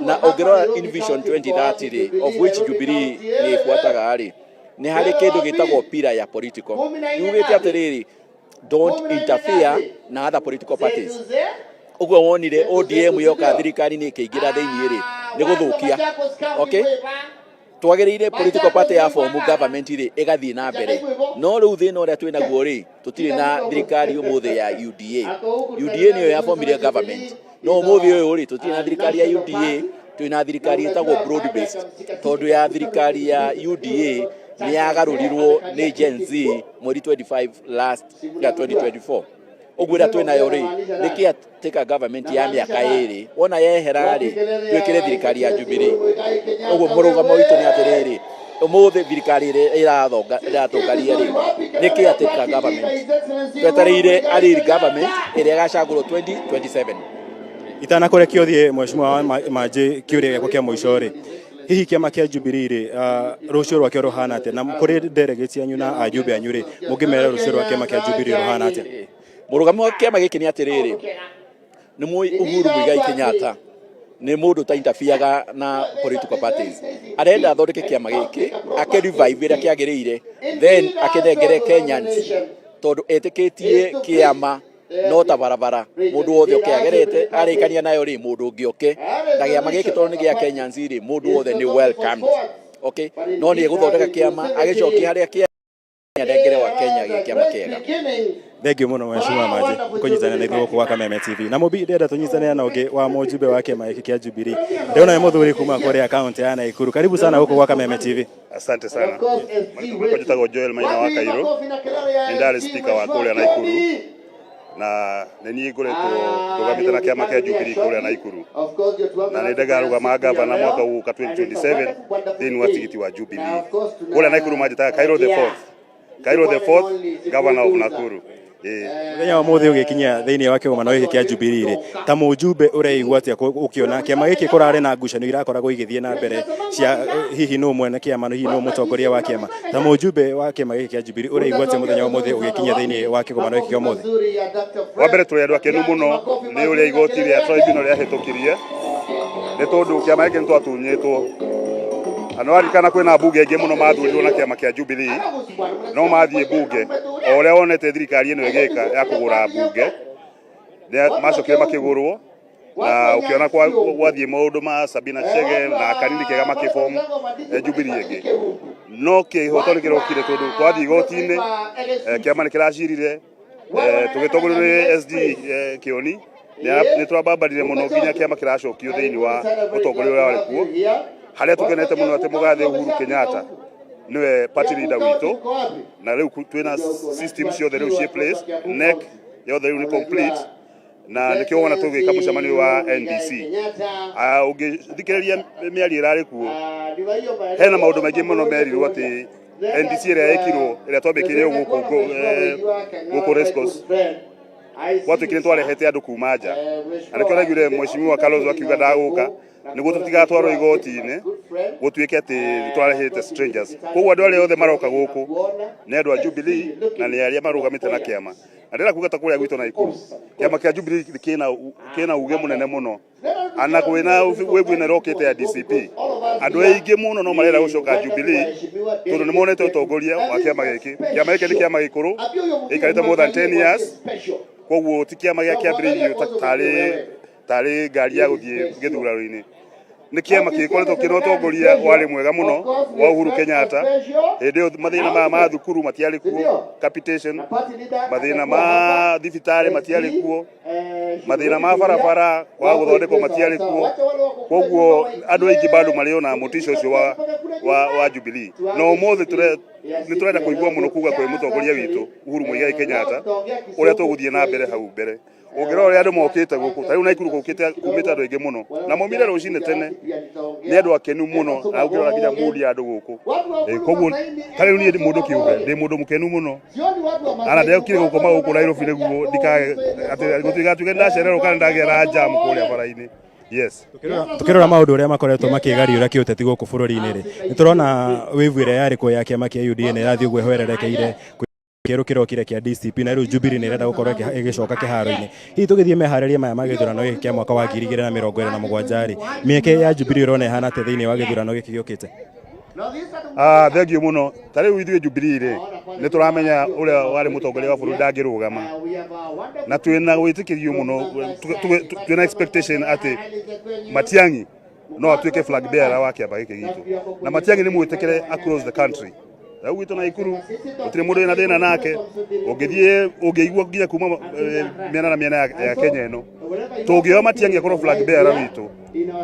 Na ũngĩrora in Vision 2030 rĩ, of which Jubilee nĩ ĩbuataga rĩ, nĩ harĩ kĩndũ gĩtagwo pillar ya political, yugĩte atĩrĩrĩ, don't interfere na other political parties. Ũguo wonire ODM yoka thirikari-inĩ ĩkĩingĩra thĩinĩ rĩ, nĩ gũthũkia. Okay, twagĩrĩire political party ya form government rĩ, ĩgathiĩ na mbere. No rĩu thĩna ũrĩa twĩ naguo rĩ, tũtirĩ na thirikari ũmũthĩ ya UDA. UDA nĩyo yabomire government, no ũmũthĩ ũyũ rĩ, tũtirĩ na thirikari ya UDA, twĩ na thirikari ĩtagwo broad based, tondũ ya thirikari ya UDA nĩ yagarũrirwo nĩ Gen Z mweri 25 last ya 2024. Ũguo ĩrĩa twĩ nayo rĩ, nĩ caretaker government ya mĩaka 2. Wona yehera rĩ, twĩkĩre thirikari ya Jubilee. Ũguo mũrũgamo witũ nĩ atĩrĩrĩ, ũmũthĩ thirikari ĩrĩa ĩratongoria rĩ, nĩ caretaker government. Twetereire a real government ĩrĩa ĩgacagũrwo 2027. Itanakũrekia ũthiĩ, mheshimiwa wa Manji, kĩũria gĩakwa kĩa mũico rĩ, hihi kĩama kĩa Jubilee rĩ, rũciũ rwakĩo rũhana atĩa? Na kũrĩ delegates anyu na ajumbe anyu rĩ, mũngĩmera rũciũ rwa kĩama kĩa Jubilee rũhana atĩa? Mũrũgamo wa kĩama gĩkĩ nĩ atĩrĩrĩ, nĩ mũĩ Uhuru Muigai Kenyatta nĩ mũndũ ta interferega na political parties. Arenda athondeke kĩama gĩkĩ, ake revive ĩrĩa kĩagĩrĩire, then akĩnengere Kenyans, tondũ etĩkĩtie kĩama no ta barabara, mũndũ wothe ũkĩagerete arĩkania nayo rĩ, mũndũ ũngĩ oke na kĩama gĩkĩ, tondũ nĩ gĩa Kenyans rĩ, mũndũ wothe nĩ welcomed. Okay, no nĩ egũthondeka kĩama agĩcokie harĩa kĩa nengere wa Kenya gĩ kĩama kĩega. Thank you mũno, mheshimiwa Manji, kũnyitanĩra na ithuĩ gũkũ gwa Kameme TV. Na mũbi ndĩrenda tũnyitanĩre na ũngĩ wa mũjumbe wa kĩama gĩkĩ kĩa Jubilee. Ndĩrona nĩ mũthuri kuma kũrĩa kaunti ya Naikuru. Karibu sana gũkũ gwa Kameme TV. Asante sana. Marĩtwa njĩtagwo Joel Maina wa Kairũ, nĩ ndarĩ speaker wa kũrĩa Naikuru na nĩ niĩ ngoretwo ndũgamĩte na kĩama kĩa Jubilee kũrĩa Naikuru, na nĩ ndegarũgama ngavana mwaka ũgũka 2027 thĩinĩ wa tigiti wa Jubilee. Kũrĩa Naikuru manjĩtaga Kairũ the fourth, Kairũ the fourth, governor of Nakuru. Ĩĩ. Mũthenya wa mũthĩ ũgĩkinya thĩinĩ wa kĩgomano gĩkĩ kĩa Jubilee rĩ, ta mũjumbe ũreigua atĩa ũkĩona kĩama gĩkĩ kũrarĩ na ngucanio irakoragwo igĩthiĩ na mbere cia hihi nũ mwene kĩama, hihi nũ mũtongoria wa kĩama? Ta mũjumbe wa kĩama gĩkĩ kĩa Jubilee, ũreigua atĩa mũthenya wa ũmũthĩ ũgĩkinya thĩinĩ wa kĩgomano gĩkĩ kĩa ũmũthĩ? Wa mbere, tũrĩ andũ akenu mũno nĩ ũrĩa igoti rĩa tribunal rĩahĩtũkirie, nĩ tondũ kĩama gĩkĩ nĩ twatunyĩtwo. Na nĩ waririkana kwĩna mbunge aingĩ mũno mathurirwo na kĩama kĩa Jubilee, no mathiĩ mbunge o ũrĩa wonete thirikari ĩno ĩgĩka ya kũgũra mbunge, macokire makĩgũrwo, na ũkĩona gwathiĩ maũndũ ma Sabina Chege na Kanini Kega makĩform Jubilee ĩngĩ. No kĩhoto nĩ kĩrokire, tondũ twathiĩ igoti-inĩ, kĩama nĩ kĩracirire, tũgĩtongorio nĩ SD Kĩoni. Nĩ tũrabambanire mũno nginya kĩama kĩracokio thĩinĩ wa ũtongoria ũrĩa warĩ kuo, harĩa tũkenete mũno atĩ mũgathe Uhuru Kenyatta nĩwe party leader witũ, na rĩu twĩna system ciothe rĩu ciĩ place, NEC yothe rĩu nĩ complete, na nĩkĩo wona tũgĩka mũcemanio wa NDC. Ũngĩthikĩrĩria mĩario ĩrarĩ kuo, hena maũndũ maingĩ mũno merirwo atĩ NDC ĩrĩa ĩkirwo, ĩrĩa twambĩkĩire gũkũ Racecourse, gwatuĩkire nĩtwarehete andũ kuma nja, na nĩkĩo ũraiguire mheshimiwa Kalonzo akiuga ndagũka nĩguo tũtigatwarwo igoti-inĩ gũtuĩke atĩ nĩtwarehete strangers. Koguo andũ arĩa othe maroka gũkũ nĩ andũ a Jubilee na nĩ arĩa marũgamĩte na kĩama. Na ndĩrenda kuga ta kũrĩa gwitũ Naikuru, kĩama kĩa Jubilee kĩna uge mũnene mũno, ana kwĩna wĩbu ĩno ĩrokĩte ya DCP, andũ aingĩ mũno no marenda gũcoka Jubilee tondũ nĩ monete ũtongoria wa kĩama gĩkĩ. Kĩama gĩkĩ nĩ kĩama gĩkũrũ, gĩikarĩte more than 10 years, koguo ti kĩama gĩa kĩambĩrĩirio tarĩ ngari ya gũthiĩ gĩthurano-inĩ. Nĩ kĩama gĩkoretwo kĩna ũtongoria warĩ mwega mũno wa Uhuru Kenyatta. Hĩndĩ ĩyo mathĩna maya ma thukuru matiarĩ kuo, capitation, mathĩna ma thibitarĩ matiarĩ kuo, mathĩna ma barabara kwaga gũthondekwo matiarĩ kuo. Koguo andũ aingĩ bado marĩ ona motisha ũcio wa Jubilee, na ũmũthĩ nĩ tũrenda kũigua mũno kuga kwĩ mũtongoria witũ Uhuru Muigai Kenyatta ũrĩa tũgũthiĩ na mbere hau mbere. Ũngĩrora ũrĩa andũ mokĩte gũkũ, ta rĩu Naikuru gũkĩte kumĩte andũ aingĩ mũno, na maumire rũcinĩ tene, nĩ andũ akenu mũno, na ũngĩrora nginya mood ya andũ gũkũ. Koguo ta rĩu niĩ ndĩ mũndũ kĩũmbe, ndĩ mũndũ mũkenu mũno, ana ndekire gũkoma gũkũ Nairobi nĩguo ndikae atĩ gũtigatuĩke ndacererwo kana ndagera jam kũrĩa bara-inĩ. Yes. Tukirora maundu uria makoretwo makigariura kiuteti guku bururi-ini ri, ni turona wave ĩrĩa yarĩ kuo ya kĩama kĩa UDA nĩ ĩrathiĩ ũguo ĩhwererekeire, kĩerũ kĩrokire kĩa DCP, na rĩu Jubilee nĩ ĩrenda gũkorwo ĩgĩcoka kĩharo-inĩ. Hihi tũgĩthiĩ meharĩria maya ma gĩthurano gĩkĩ kĩa mwaka wa 2027 rĩ, mĩeke ya Jubilee ũrona ĩhana atĩa thĩinĩ wa gĩthurano gĩkĩ gĩũkĩte? Thengiũ mũno. Ta rĩu ithuĩ Jubilee rĩ, nĩ tũramenya ũrĩa warĩ mũtongoria wa bũrũri ndangĩrũgama, na twĩna gwĩtĩkĩrio mũno, twĩna expectation atĩ Matiang'i no atuĩke flag bearer wa kĩama gĩkĩ gitũ, na Matiang'i nĩ mwĩtĩkĩre across the country. Rĩu gwitũ Naikuru gũtirĩ mũndũ wĩna thĩna nake, ũngĩthiĩ ũngĩigua nginya kuma mĩena na mĩena ya Kenya ĩno, tũngĩoya Matiang'i akorwo flag bearer witũ,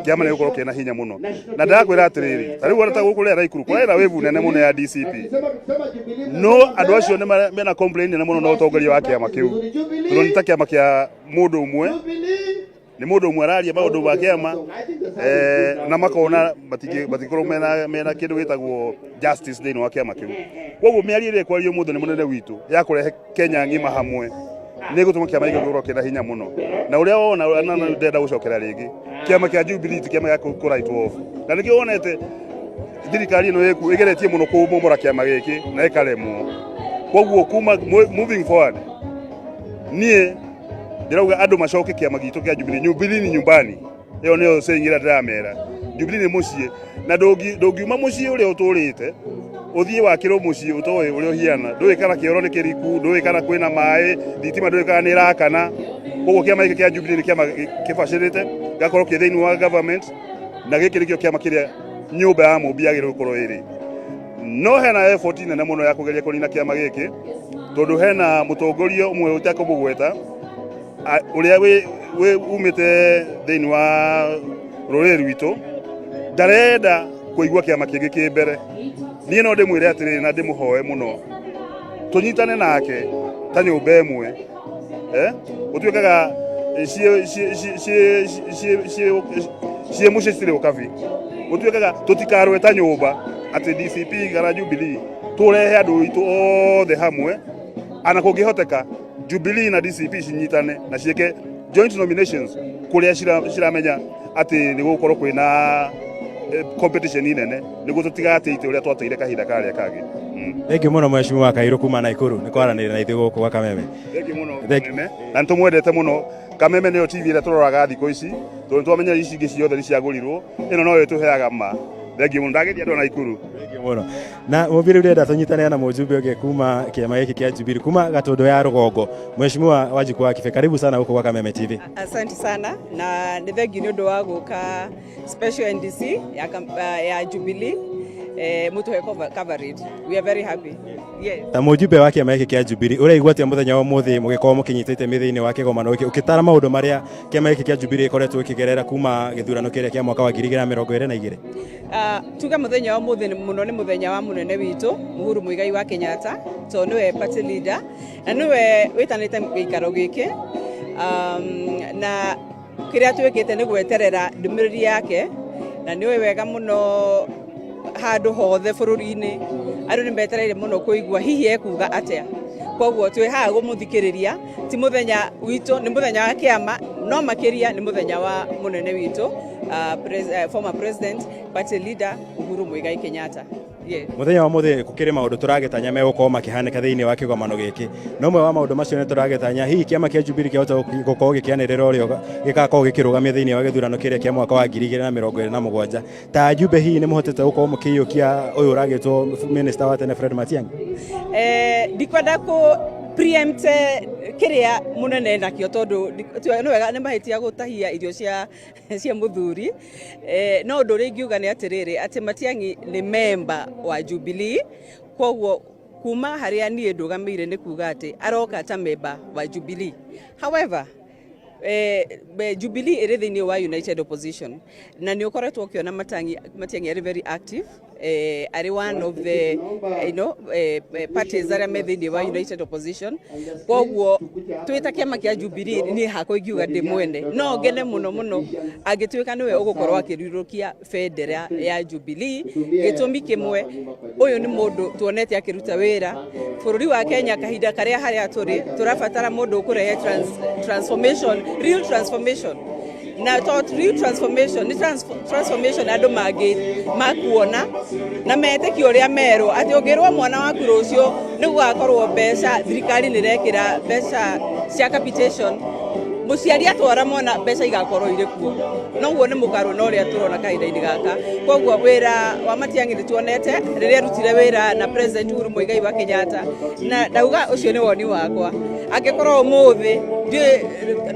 kĩama nĩ gũkorwo kĩna hinya mũno. Na ndĩrakwĩra atĩrĩrĩ, ta rĩu ona ta gũkũ rĩa Naikuru kũrarĩ na wĩvu nene mũno ya DCP, no andũ acio nĩ mena complaint nene mũno na ũtongoria wa kĩama kĩu, tondũ nĩ ta kĩama kĩa mũndũ ũmwe, nĩ mũndũ ũmwe araria maũndũ ma kĩama, na makona matingĩkorwo mena kĩndũ gĩtagwo justice thĩinĩ wa kĩama kĩu. Koguo mĩario ĩrĩa ĩkwario ũmũthĩ nĩ mũnene witũ ya kũrehe Kenya ng'ima hamwe nĩ gũtũma kĩama gĩkĩ gĩkorwo kĩna hinya mũno. Na ũrĩa wona na ndĩrenda gũcokera rĩngĩ, kĩama kĩa Jubilee ti kĩama gĩa kũ write off, na nĩkĩo wonete thirikari ĩno ĩku ĩgeretie mũno kũmomora kĩama gĩkĩ na ĩkaremwo. Koguo kuma moving forward, niĩ ndĩrauga andũ macoke kĩama gitũ kĩa Jubilee. Jubilee ni nyumbani, ĩyo nĩyo saying ĩrĩa ndĩramera. Jubilee nĩ mũciĩ, na ndũngiuma mũciĩ ũrĩa ũtũrĩte ũthiĩ wakĩrwo mũciĩ ũtoĩ ũrĩa ũhiana, ndũĩ kana kĩoro nĩ kĩriku, ndũĩ kana kwĩna maĩ, thitima ndũĩ kana nĩ ĩrakana. Koguo kĩama gĩkĩ kĩa Jubilee nĩ kĩama kĩbacĩrĩte gĩgakorwo kĩ thĩinĩ wa government, na gĩkĩ nĩkĩo kĩama kĩrĩa nyũmba ya mũmbi yagĩrĩirwo gũkorwo ĩrĩ. No hena effort nene mũno ya kũgeria kũnina kĩama gĩkĩ, tondũ hena mũtongoria ũmwe ũtekũmũgweta, ũrĩa wĩ umĩte thĩinĩ wa rũrĩrĩ rwitũ, ndarenda kũigua kĩama kĩngĩ kĩ mbere. Niĩ no ndĩmwĩre atĩrĩrĩ na ndĩmũhoe mũno, tũnyitane nake ta nyũmba ĩmwe, gũtuĩkaga ciĩ mũciĩ citirĩ ũkabi, gũtuĩkaga tũtikarũe ta nyũmba atĩ DCP kana Jubilee, tũrehe andũ aitũ othe hamwe, ana kũngĩhoteka Jubilee na DCP cinyitane na ciĩke joint nominations kũrĩa ciramenya atĩ nĩ gũgũkorwo kwĩna competition nene, nĩguo tũtigatĩite ũrĩa twateire kahinda karĩa kangĩ. Thengiũ mũno mheshimiwa Kairũ kuma Naikuru nĩ kwaranĩria na ithuĩ gũkũ gwa Kameme. Thengiũ mũno Kameme, na nĩ tũmwendete mũno. Kameme nĩyo TV ĩrĩa tũroraga thikũ ici, tondũ nĩ twamenya ici ingĩ ciothe nĩ ciagũrirwo, ĩno noyo ĩtũheaga ma. Thengiũ mũno, ndagĩria andũ a Naikuru. Thengiũ mũno. Na mũmbiri ũrenda tũnyitanĩre na mũjumbe ũngĩ kuma kĩama gĩkĩ kĩa Jubilee kuma Gatũndũ ya Rũgongo, Mheshimiwa Wanjikũ wa Kibe, karibu sana gũkũ gwa Kameme TV. Asante sana na nĩ thengiũ nĩ ũndũ wa gũka special NDC ya Jubilee. Mutuhe coverage. We are very happy. Yes. Ta mũjumbe wa kĩama gĩkĩ kĩa Jubilee, ũraigua atĩa mũthenya wa ũmũthĩ mũgĩkorwo mũkĩnyita itemi thĩinĩ wa kĩgomano gĩkĩ, ũkĩtara maũndũ marĩa kĩama gĩkĩ kĩa Jubilee gĩkoretwo gĩkĩgerera kuma gĩthurano kĩrĩa kĩa mwaka wa 2022? Tuge muthenya wa muthi muno ni muthenya wa munene witu Uhuru Muigai wa Kenyatta, to niwe party leader na niwe witanite giikaro giki, na kiria twikite ni gweterera ndumiriri yake, na niwe wega muno handu hothe bururi-ini andu ni metereire muno kuigua hihi ekuga atia. Koguo twi haha gumuthikiriria, ti muthenya witu, ni muthenya wa kiama, no makiria ni muthenya wa munene witu, former president, party leader Uhuru Muigai Kenyatta. Yes. Muthenya wa muthi gukiri maundu turagitanya megukorwo makihanĩka thĩinĩ wa kĩgomano gĩkĩ, no ũmwe wa maũndũ macio nĩ tũragĩtanya hihi kĩama kĩa Jubilee kĩahota gũkorwo gĩkĩanĩrĩra ũrĩa gĩgakorwo gĩkĩrũgamia thĩinĩ wa gĩthurano kĩrĩa kĩa mwaka wa 2027. Ta ajumbe, hihi nĩ mũhotete gũkorwo mũkĩiyũkia ũyũ ũragĩtwo minister wa tene Fred Matiang'i? Ndikwenda kũ preempt kiria munene nakio, tondu nĩ wega nĩ mahĩtia gũtahia irio cia mũthuri, no ũndũ ũrĩa ingiuga nĩ atĩrĩrĩ, atĩ Matiang'i nĩ member wa Jubilee, koguo kuma harĩa niĩ ndũgamĩire nĩ kuga atĩ aroka ta member wa Jubilee. However, Jubilee ĩrĩ thĩinĩ wa United Opposition, na nĩ ũkoretwo ũkĩona Matiang'i arĩ very active, arĩ one of the parties arĩa me thĩinĩ wa United Opposition. Koguo twĩ ta kĩama kĩa Jubilee, niĩ hakwa ingiuga ndĩ mwene no ngene mũno mũno angĩtuĩka nĩwe ũgũkorwo akĩrirũkia bendera ya Jubilee. Gĩtũmi kĩmwe, ũyũ nĩ mũndũ tuonete akĩruta wĩra bũrũri wa Kenya kahinda karĩa harĩa tũrĩ. Tũrabatara mũndũ ũkũrehe transformation, real transformation, na to real transformation nĩ transformation andũ mangĩ makuona na metĩkie ũrĩa merwo, atĩ ũngĩrwo mwana waku rũciũ nĩ gũgakorwo mbeca, thirikari nĩ ĩrekĩra mbeca cia capitation, mũciari atwara mwana mbeca igakorwo irĩ kuo. Noguo nĩ mũgarũ na ũrĩa tũrona kahinda-inĩ gaka. Koguo wĩra wa Matiang'i nĩ tuonete rĩrĩa arutire wĩra na President Uhuru Muigai wa Kenyatta, na ndauga ũcio nĩ woni wakwa. Angĩkorwo ũmũthĩ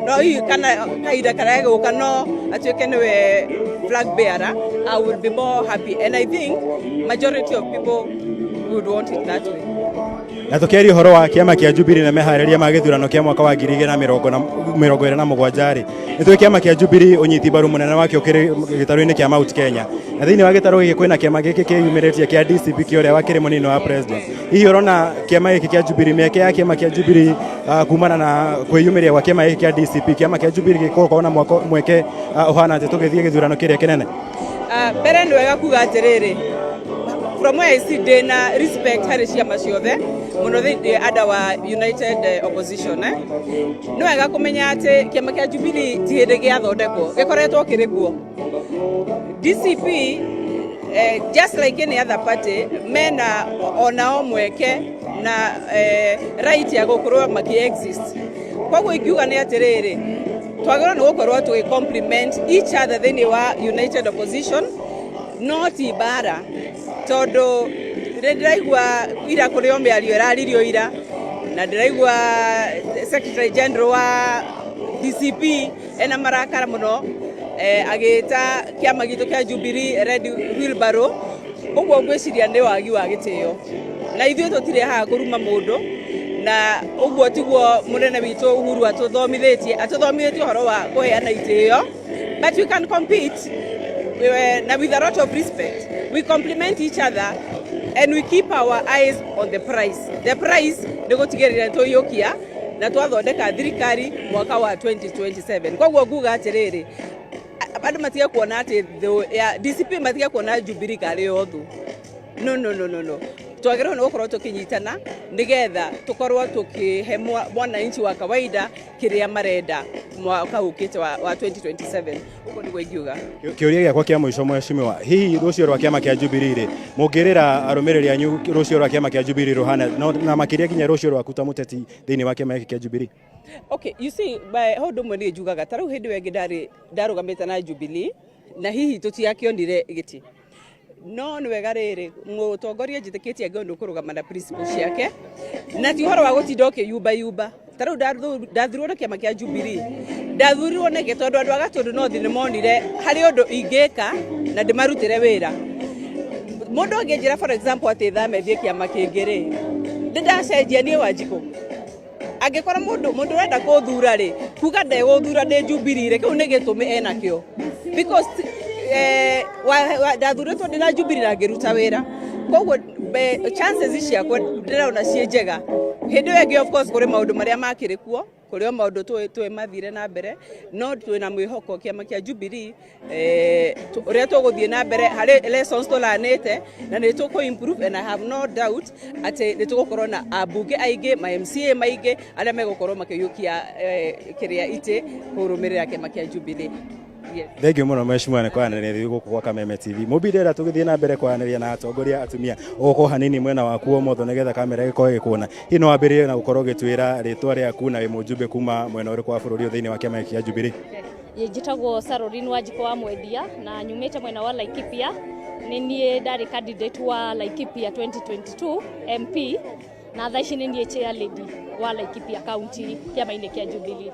no hihi kana kahinda karĩa gũka no atuĩke nĩwe flag bearer, I will be more happy, and I think majority of people would want it that way. Na tukiaria ũhoro wa kĩama kĩa Jubilee na meharĩria ma gĩthurano kĩa mwaka wa 2027 rĩ, nĩ tũĩ kĩama kĩa Jubilee ũnyiti mbaru mũnene wakĩo kĩrĩ gĩtarũ-inĩ kĩa Mount Kenya, na thĩinĩ wa gĩtarũ gĩkĩ kwĩna kĩama gĩkĩ kĩyumĩrĩtie kĩa DCP kĩa ũrĩa wakĩrĩ mũnini wa president. Hihi ũrona kĩama gĩkĩ kĩa Jubilee, mĩeke ya kĩama kĩa Jubilee kumana na kwĩyumĩria gwa kĩama gĩkĩ kĩa DCP, kĩama kĩa Jubilee gĩgũkorwo na mweke ũhana atĩ tũgĩthiĩ gĩthurano kĩrĩa kĩnene? Mbere nĩ wega kuga atĩrĩrĩ, from where I sit, ndĩna respect harĩ ciama ciothe mũno thĩinĩ under wa United Opposition. Nĩ wega kũmenya atĩ kĩama kĩa Jubilee ti hĩndĩ gĩathondekwo, gĩkoretwo kĩrĩ kuo. DCP, just like any other party, mena onao mweke na right ya gũkorwo maki exist. Koguo ingiuga nĩ atĩrĩrĩ, twagĩrĩirwo nĩ gũkorwo tũgĩ complement each other thĩinĩ wa United Opposition, no ti mbara, tondũ ndĩraigua ira kũrĩ o mĩario ĩraririo ira, na ndĩraigua Secretary General wa DCP ena marakara mũno, agĩta kĩama gitũ kĩa Jubilee red wheelbarrow. Ũguo ngwĩciria nĩ wagi wa gĩtĩo, na ithuĩ tũtirĩ haha kũruma mũndũ, na ũguo tiguo mũnene witũ Uhuru atũthomithĩtie. Atũthomithĩtie ũhoro wa kũheana itĩo, but we can compete na with a lot of respect. We complement each other and we keep our eyes on the prize. The prize nĩ gũtigĩrĩra tũiyũkia na twathondeka thirikari mwaka wa 2027. Koguo nguga atĩrĩrĩ, andũ matige kuona atĩ thũ ya DCP, matige kuona Jubilee karĩ o thũ. No, no, no, no, no, twagĩrĩirwo nĩ gũkorwo tũkĩnyitana nĩgetha tũkorwo tũkĩhe mwananchi wa kawaida kĩrĩa marenda mwaka ũkĩte wa 2027. Ũguo nĩguo ingiuga. Kĩũria gĩakwa kĩa mũico, mheshimiwa, hihi rũciũ rwa kĩama kĩa Jubilee rĩ, mũngĩrĩra arũmĩrĩri anyu rũciũ rwa kĩama kĩa Jubilee rũhana no, na makĩria nginya rũciũ rwaku ta mũteti thĩinĩ wa kĩama gĩkĩ kĩa Jubilee? Okay, you see, by ũndũ ũmwe niĩ njugaga, ta rĩu hĩndĩ ĩyo ĩngĩ ndarĩ ndarũgamĩte na Jubilee na hihi tũtiakĩonire gĩtĩ, no nĩ wega rĩrĩ mũtongoria njĩtĩkĩtie angĩkorwo nĩ ũkũrũgama na principle ciake, na ti ũhoro wa gũtinda ũkĩyumbayumba. Ta rĩu ndathurwo na kĩama kĩa Jubilee, ndathurirwo nĩkĩ? Tondũ andũ a Gatũndũ North nĩ monire harĩ ũndũ ingĩka na ndĩmarutĩre wĩra. Mũndũ angĩnjĩra, for example, atĩ thame thiĩ kĩama kĩngĩ rĩ, ndĩ ndacenjia niĩ Wanjikũ? Angĩkorwo mũndũ ũrenda kũthura rĩ, kuga ndegũthura ndĩ Jubilee rĩ, kĩu nĩ gĩtũmi enakĩo, because ndathurĩtwo ndĩ na Jubilee na ngĩruta wĩra. Koguo chances ciakwa ndĩrona ciĩ njega. Hĩndĩ ĩyo ĩngĩ, of course, kũrĩ maũndũ marĩa makĩrĩ kuo, kũrĩ o maũndũ tũĩ mathire na mbere, no twĩna mwĩhoko kĩama kĩa Jubilee, ũrĩa tũgũthiĩ na mbere harĩ lessons tũlanĩte na nĩ tũkũ improve, and I have no doubt atĩ nĩ tũgũkorwo na ambunge aingĩ, ma MCA maingĩ arĩa megũkorwo makĩiyũkia kĩrĩa itĩ kũrũmĩrĩra kĩama kĩa Jubilee. Yes. Thengiũ mũno, mheshimiwa, nĩ kwaranĩria ithuĩ gũkũ gwa Kameme TV. Mũmbire tũgĩthiĩ na mbere kwaranĩria na atongoria atumia, ũgũkorwo hanini mwena waku wa ũmotho nĩgetha kamera ĩgĩkorwo ĩgĩkuona. Hihi no wambĩrĩrie na gũkorwo ũgĩtwĩra rĩtwa rĩaku na wĩ mũjumbe kuma mwena ũrĩkũ wa bũrũri ũyũ thĩinĩ wa kĩama gĩkĩ kĩa Jubilee? Njĩtagwo Caroline Wanjikũ wa Mwendia na nyumĩte mwena wa Laikipia. Nĩ niĩ ndarĩ candidate wa Laikipia 2022 MP, na thaa ici nĩ niĩ chair lady wa Laikipia County kĩama-inĩ kĩa Jubilee.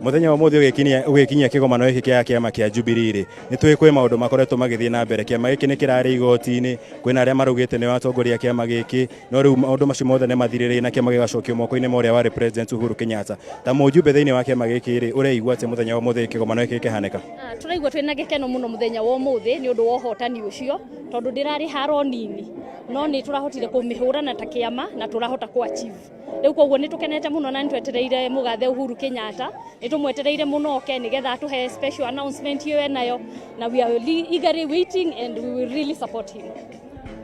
Mũthenya wa ũmũthĩ ũgĩkinyia kĩgomano gĩkĩ kĩa kĩama kĩa Jubilee rĩ, nĩ tũĩ kwĩ maũndũ makoretwo magĩthiĩ na mbere. Kĩama gĩkĩ nĩ kĩrarĩ igoti-inĩ, kwĩna arĩa maraugĩte nĩ atongoria a kĩama gĩkĩ, no rĩu maũndũ macio mothe nĩ mathirĩrĩire na kĩama gĩgacokio moko-inĩ ma ũrĩa warĩ President Uhuru Kenyatta. Ta mũjumbe thĩinĩ wa kĩama gĩkĩ rĩ, ũreigua atĩa mũthenya wa ũmũthĩ kĩgomano gĩkĩ gĩkĩhanĩka? Ah, tũraigua twĩna gĩkeno mũno mũthenya wa ũmũthĩ nĩ ũndũ wa ũhotani ũcio, tondũ ndĩrarĩ haro nini, no nĩ tũrahotire kũmĩhũrana ta kĩama na tũrahota kũ achieve rĩu. Koguo nĩ tũkenete mũno na nĩ twetereire mũgathe Uhuru Kenyatta, nĩ tũmwetereire mũno oke nĩgetha atũhe special announcement ĩyo enayo, na we are eagerly waiting and we will really support him.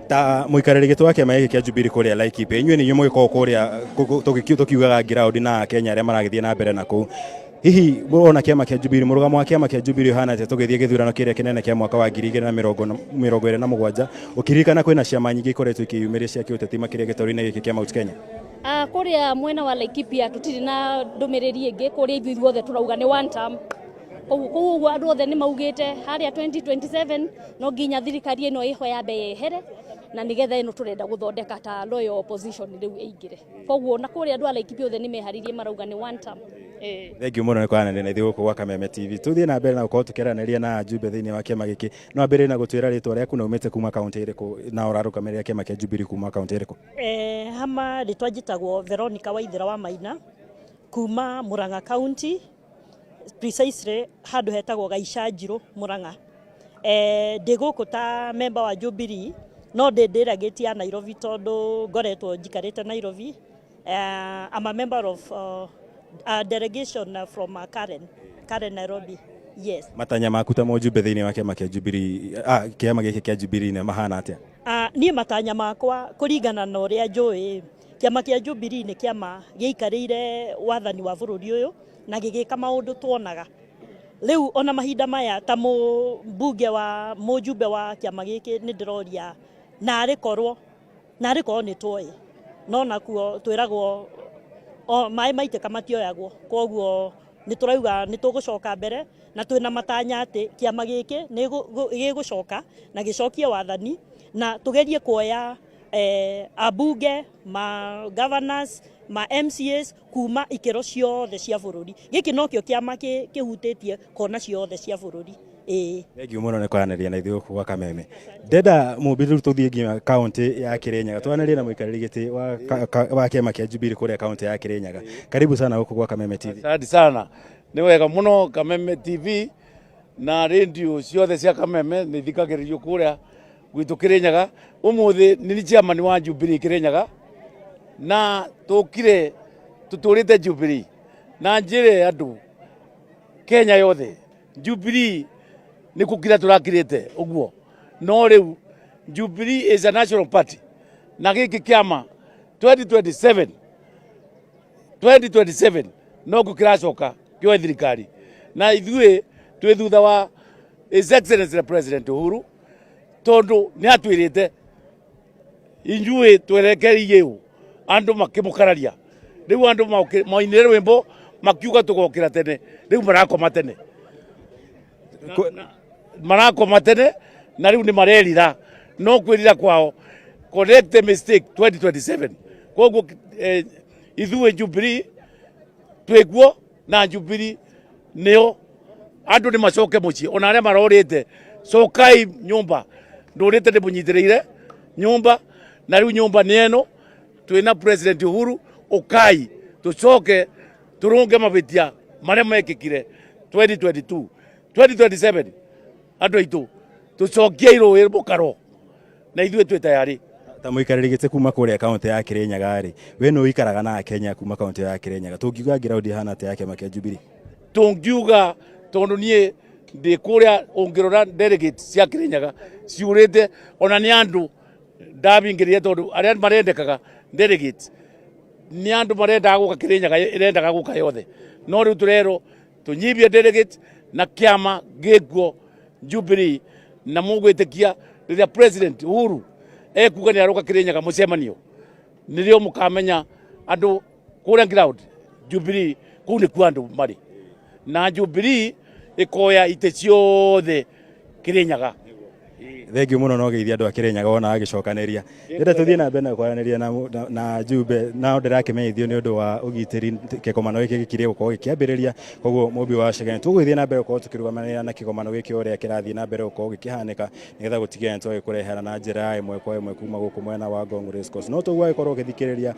Ta mũikarĩri gĩtĩ wa kĩama gĩkĩ kĩa Jubilee kũrĩa Laikipia, inyuĩ nĩ inyuĩ mũgĩkoragwo kũrĩa tũkiugaga ground na Akenya arĩa maragĩthiĩ na mbere na kũu. Hihi mũrona kĩama kĩa Jubilee, mũrũgamo wa kĩama kĩa Jubilee ũhana atĩa tũgĩthiĩ gĩthurano kĩrĩa kĩnene kĩa mwaka wa 2027, ũkĩririkana kwĩna ciama nyingĩ ikoretwo ikĩyumĩria cia kĩũteti, makĩria gĩtarũ-inĩ gĩkĩ kĩa Mount Kenya? Ah, kũrĩa mwena wa Laikipia tũtirĩ na ndũmĩrĩri ĩngĩ. Kũrĩa ithuĩ ithuothe tũrauga nĩ one term. Koguo ũguo andũ othe nĩ maugĩte harĩa 2027 no nginya thirikari ĩno ĩho yambe yehere, na nĩgetha ĩno tũrenda gũthondeka ta loyal opposition rĩu ĩingĩre. Koguo na kũrĩa andũ a Laikipia othe nĩ meharĩirie, marauga nĩ one term. Thengiũ mũno nĩ kwaranĩria na ithuĩ gũkũ gwa Kameme TV. Tũthiĩ na mbere na gũkorwo tũkĩaranĩria na ajumbe thĩinĩ wa kĩama gĩkĩ. No ambĩrĩrie na gũtwĩra rĩtwa rĩaku na umĩte kuma kaũntĩ ĩrĩkũ na ũrarũgamĩrĩra kĩama kĩa Jubilee kuma kaũntĩ ĩrĩkũ? Hama rĩtwa njĩtagwo Veronica Waithera wa Maina kuma Murang'a County, precisely handũ hetagwo Gaicanjirũ, Murang'a. Ndĩ gũkũ ta member wa Jubilee, no ndĩ delegate ya Nairobi tondũ ngoretwo njikarĩte Nairobi. I'm a member of a delegation from Karen, Nairobi. Yes. Matanya maku ta mũjumbe thĩinĩ wa kĩama kĩa Jubilee, kĩama gĩkĩ kĩa Jubilee nĩ mahana atĩa? Niĩ matanya makwa, kũringana na ũrĩa njũĩ, kĩama kĩa Jubilee nĩ kĩama gĩikarĩire wathani wa bũrũri ũyũ na gĩgĩka maũndũ tuonaga rĩu ona mahinda maya. Ta mũmbunge wa mũjumbe wa kĩama gĩkĩ, nĩ ndĩroria narĩ korwo nĩ twoĩ, no nakuo twĩragwo o maĩ maitĩka matioyagwo. Koguo nĩ tũrauga nĩ tũgũcoka mbere na twĩna matanya atĩ kĩama gĩkĩ nĩ gĩgũcoka na gĩcokie wathani na tũgerie kuoya ambunge, ma governors, ma MCAs kuma ikĩro ciothe cia bũrũri. Gĩkĩ nokĩo kĩama kĩhutĩtie kona ciothe cia bũrũri, ĩĩ. Thengiũ mũno nĩ kwaranĩria na ithuĩ gũkũ gwa Kameme. Ndenda mũmbi rĩu tũthiĩ nginya kaũntĩ ya Kirinyaga, twaranĩrie na mũikarĩri gĩtĩ wa kĩama kĩa Jubilee kũrĩa kaũntĩ ya Kirinyaga. Karibu sana gũkũ gwa Kameme TV. Asante sana, nĩ wega mũno. Kameme TV na radio ciothe cia Kameme nĩ ithikagĩrĩrio kũrĩa gwitũ Kirinyaga. Ũmũthĩ nĩ niĩ chairman wa Jubilee Kirinyaga, na tũkire tũtũrĩte Jubilee na njĩre andũ Kenya yothe Jubilee nĩ gũkira tũrakirĩte ũguo, no rĩu Jubilee is a national party, na gĩkĩ kĩama 2027 2027 no kĩracoka kĩoe thirikari, na ithuĩ twĩ thutha wa His Excellency the President Uhuru, tondũ nĩ atwĩrĩte inyuĩ twerekereirie ũ andũ makĩmũkararia. Rĩu andũ mainire rwĩmbo makiuga tũgokĩra tene, rĩu marakoma tene, marakoma tene, na rĩu nĩ marerira, no kwĩrira kwao correct the mistake 2027. Koguo ithuĩ Jubilee twĩkuo, na Jubilee nĩo andũ nĩ macoke mũciĩ, ona arĩa marorĩte, cokai nyũmba. Ndũrĩte ndĩmũnyitĩrĩire nyũmba na rĩu nyũmba nĩ ĩno twĩna President Uhuru ũkai tũcoke tũrũnge mavĩtia marĩa mekĩkire 2022 2027 andũ aitũ tũcokie irũĩ mũkaro na ithuĩ twĩ tayarĩ. Ta mũikarĩri gĩtĩ kuma kũrĩa kaũntĩ ya Kirinyaga rĩ, we nĩ ũikaraga na Kenya kuma kaũntĩ ya Kirinyaga, tũngiuga ground ihana atĩa ya kĩama kĩa Jubilee? Tũngiuga tondũ niĩ ndĩ kũrĩa ũngĩrora delegates cia Kirinyaga ciũrĩte ona nĩ andũ ndabingĩrire tondũ arĩa marendekaga delegates nĩ andũ marendaga gũka Kirinyaga ĩrendaga gũka yothe no rĩu tũrerwo tũnyibie delegates na kĩama gĩkuo Jubilee na mũgwĩtĩkia rĩrĩa President Uhuru ekuga nĩ aroka Kirinyaga mũcemanio nĩrĩo mũkamenya andũ kũrĩa ground Jubilee kũu nĩkuo andũ marĩ na Jubilee ĩkoya itĩ ciothe Kirinyaga. Thengiũ mũno no geithia andũ a Kirinyaga wona agĩcokanĩria. Ndĩrenda tũthiĩ na mbere na kwaranĩria na Jumbe na ndĩrakĩmenyithio nĩ ũndũ wa ũgitĩri kĩgomano gĩkĩ gĩkirie gũkorwo gĩkĩambĩrĩria koguo mũmbi wa Chege tũgũgĩthiĩ na mbere gũkorwo tũkĩrũgamanĩra na kĩgomano gĩkĩ ũrĩa kĩrathiĩ na mbere gũkorwo gĩkĩhanĩka nĩgetha gũtigĩrĩra nĩ twagĩkũrehera na njĩra ya ĩmwe kwa ĩmwe kuma gũkũ mwena wa Ngong Racecourse. No tũguo agĩkorwo ũgĩthikĩrĩria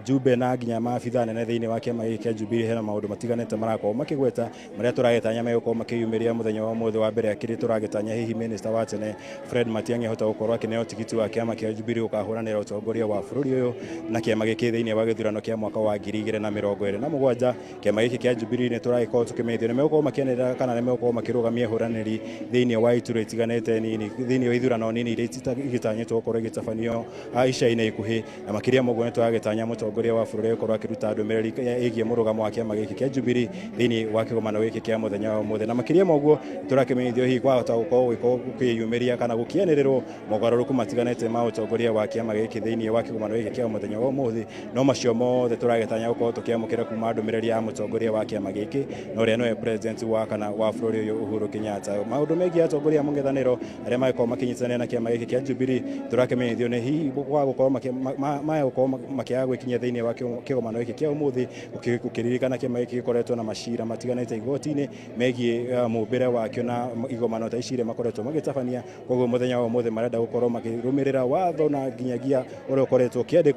Jumbe na nginya maabitha anene thĩinĩ wa kĩama gĩkĩ kĩa Jubilee hena maũndũ matiganĩte marakorwo makĩgweta marĩa tũragĩtanya megũkorwo makĩyumĩria mũthenya wa ũmũthĩ. Wa mbere akĩrĩ tũragĩtanya hihi minister wa tene Fred Matiang'i ahota gũkorwo akĩneo tigiti wa kĩama kĩa Jubilee gũkahũranĩra ũtongoria wa bũrũri ũyũ na kĩama gĩkĩ thĩinĩ wa gĩthurano kĩa mwaka wa 2027. Kĩama gĩkĩ kĩa Jubilee nĩ tũragĩkorwo tũkĩmenyithio nĩ megũkorwo makĩanĩrĩra kana nĩ megũkorwo makĩrũgamia ahũranĩri thĩinĩ wa iturwa itiganĩte nini thĩinĩ wa ithurano nini iria igĩtanyĩtwo gũkorwo igĩtabanio ica-inĩ ikuhĩ. Na makĩria ma ũguo nĩ tũragĩtanya mũtongoria wa bũrũri agĩkorwo akĩruta ndũmĩrĩri ĩgiĩ mũrũgamo wa kĩama gĩkĩ kĩa Jubilee thĩinĩ wa kĩgomano gĩkĩ kĩa mũthenya wa ũmũthĩ. Na makĩria ma ũguo tũrakĩmenyithio hihi kwahota gũkorwo gũkĩyumĩria kana gũkĩanĩrĩrwo mogarũrũku matiganĩte ma ũtongoria wa kĩama gĩkĩ thĩinĩ wa kĩgomano gĩkĩ kĩa mũthenya wa ũmũthĩ. No macio mothe tũragĩtanya gũkorwo tũkĩamũkĩra kuma ndũmĩrĩri ya mũtongoria wa kĩama gĩkĩ na ũrĩa nĩwe president wa kana wa bũrũri ũyũ Uhuru Kenyatta. Maũndũ megiĩ atongoria a mũng'ethanĩro arĩa magĩkorwo makĩnyitanĩra na kĩama gĩkĩ kĩa Jubilee tũrakĩmenyithio nĩ hihi kwaga gũkorwo maya gũkorwo makĩaga gwĩkinyia thĩinĩ wa kĩgomano gĩkĩ kĩa ũmũthĩ ũkĩririkana kĩama gĩkĩ gĩkoretwo na macira matiganĩte igoti-inĩ megiĩ mũmbĩre wakĩo na igomano ta ici iria makoretwo magĩtabania. Koguo mũthenya wa ũmũthĩ marenda gũkorwo makĩrũmĩrĩra watho na nginyagia ũrĩa ũkoretwo ũkĩandĩkwo.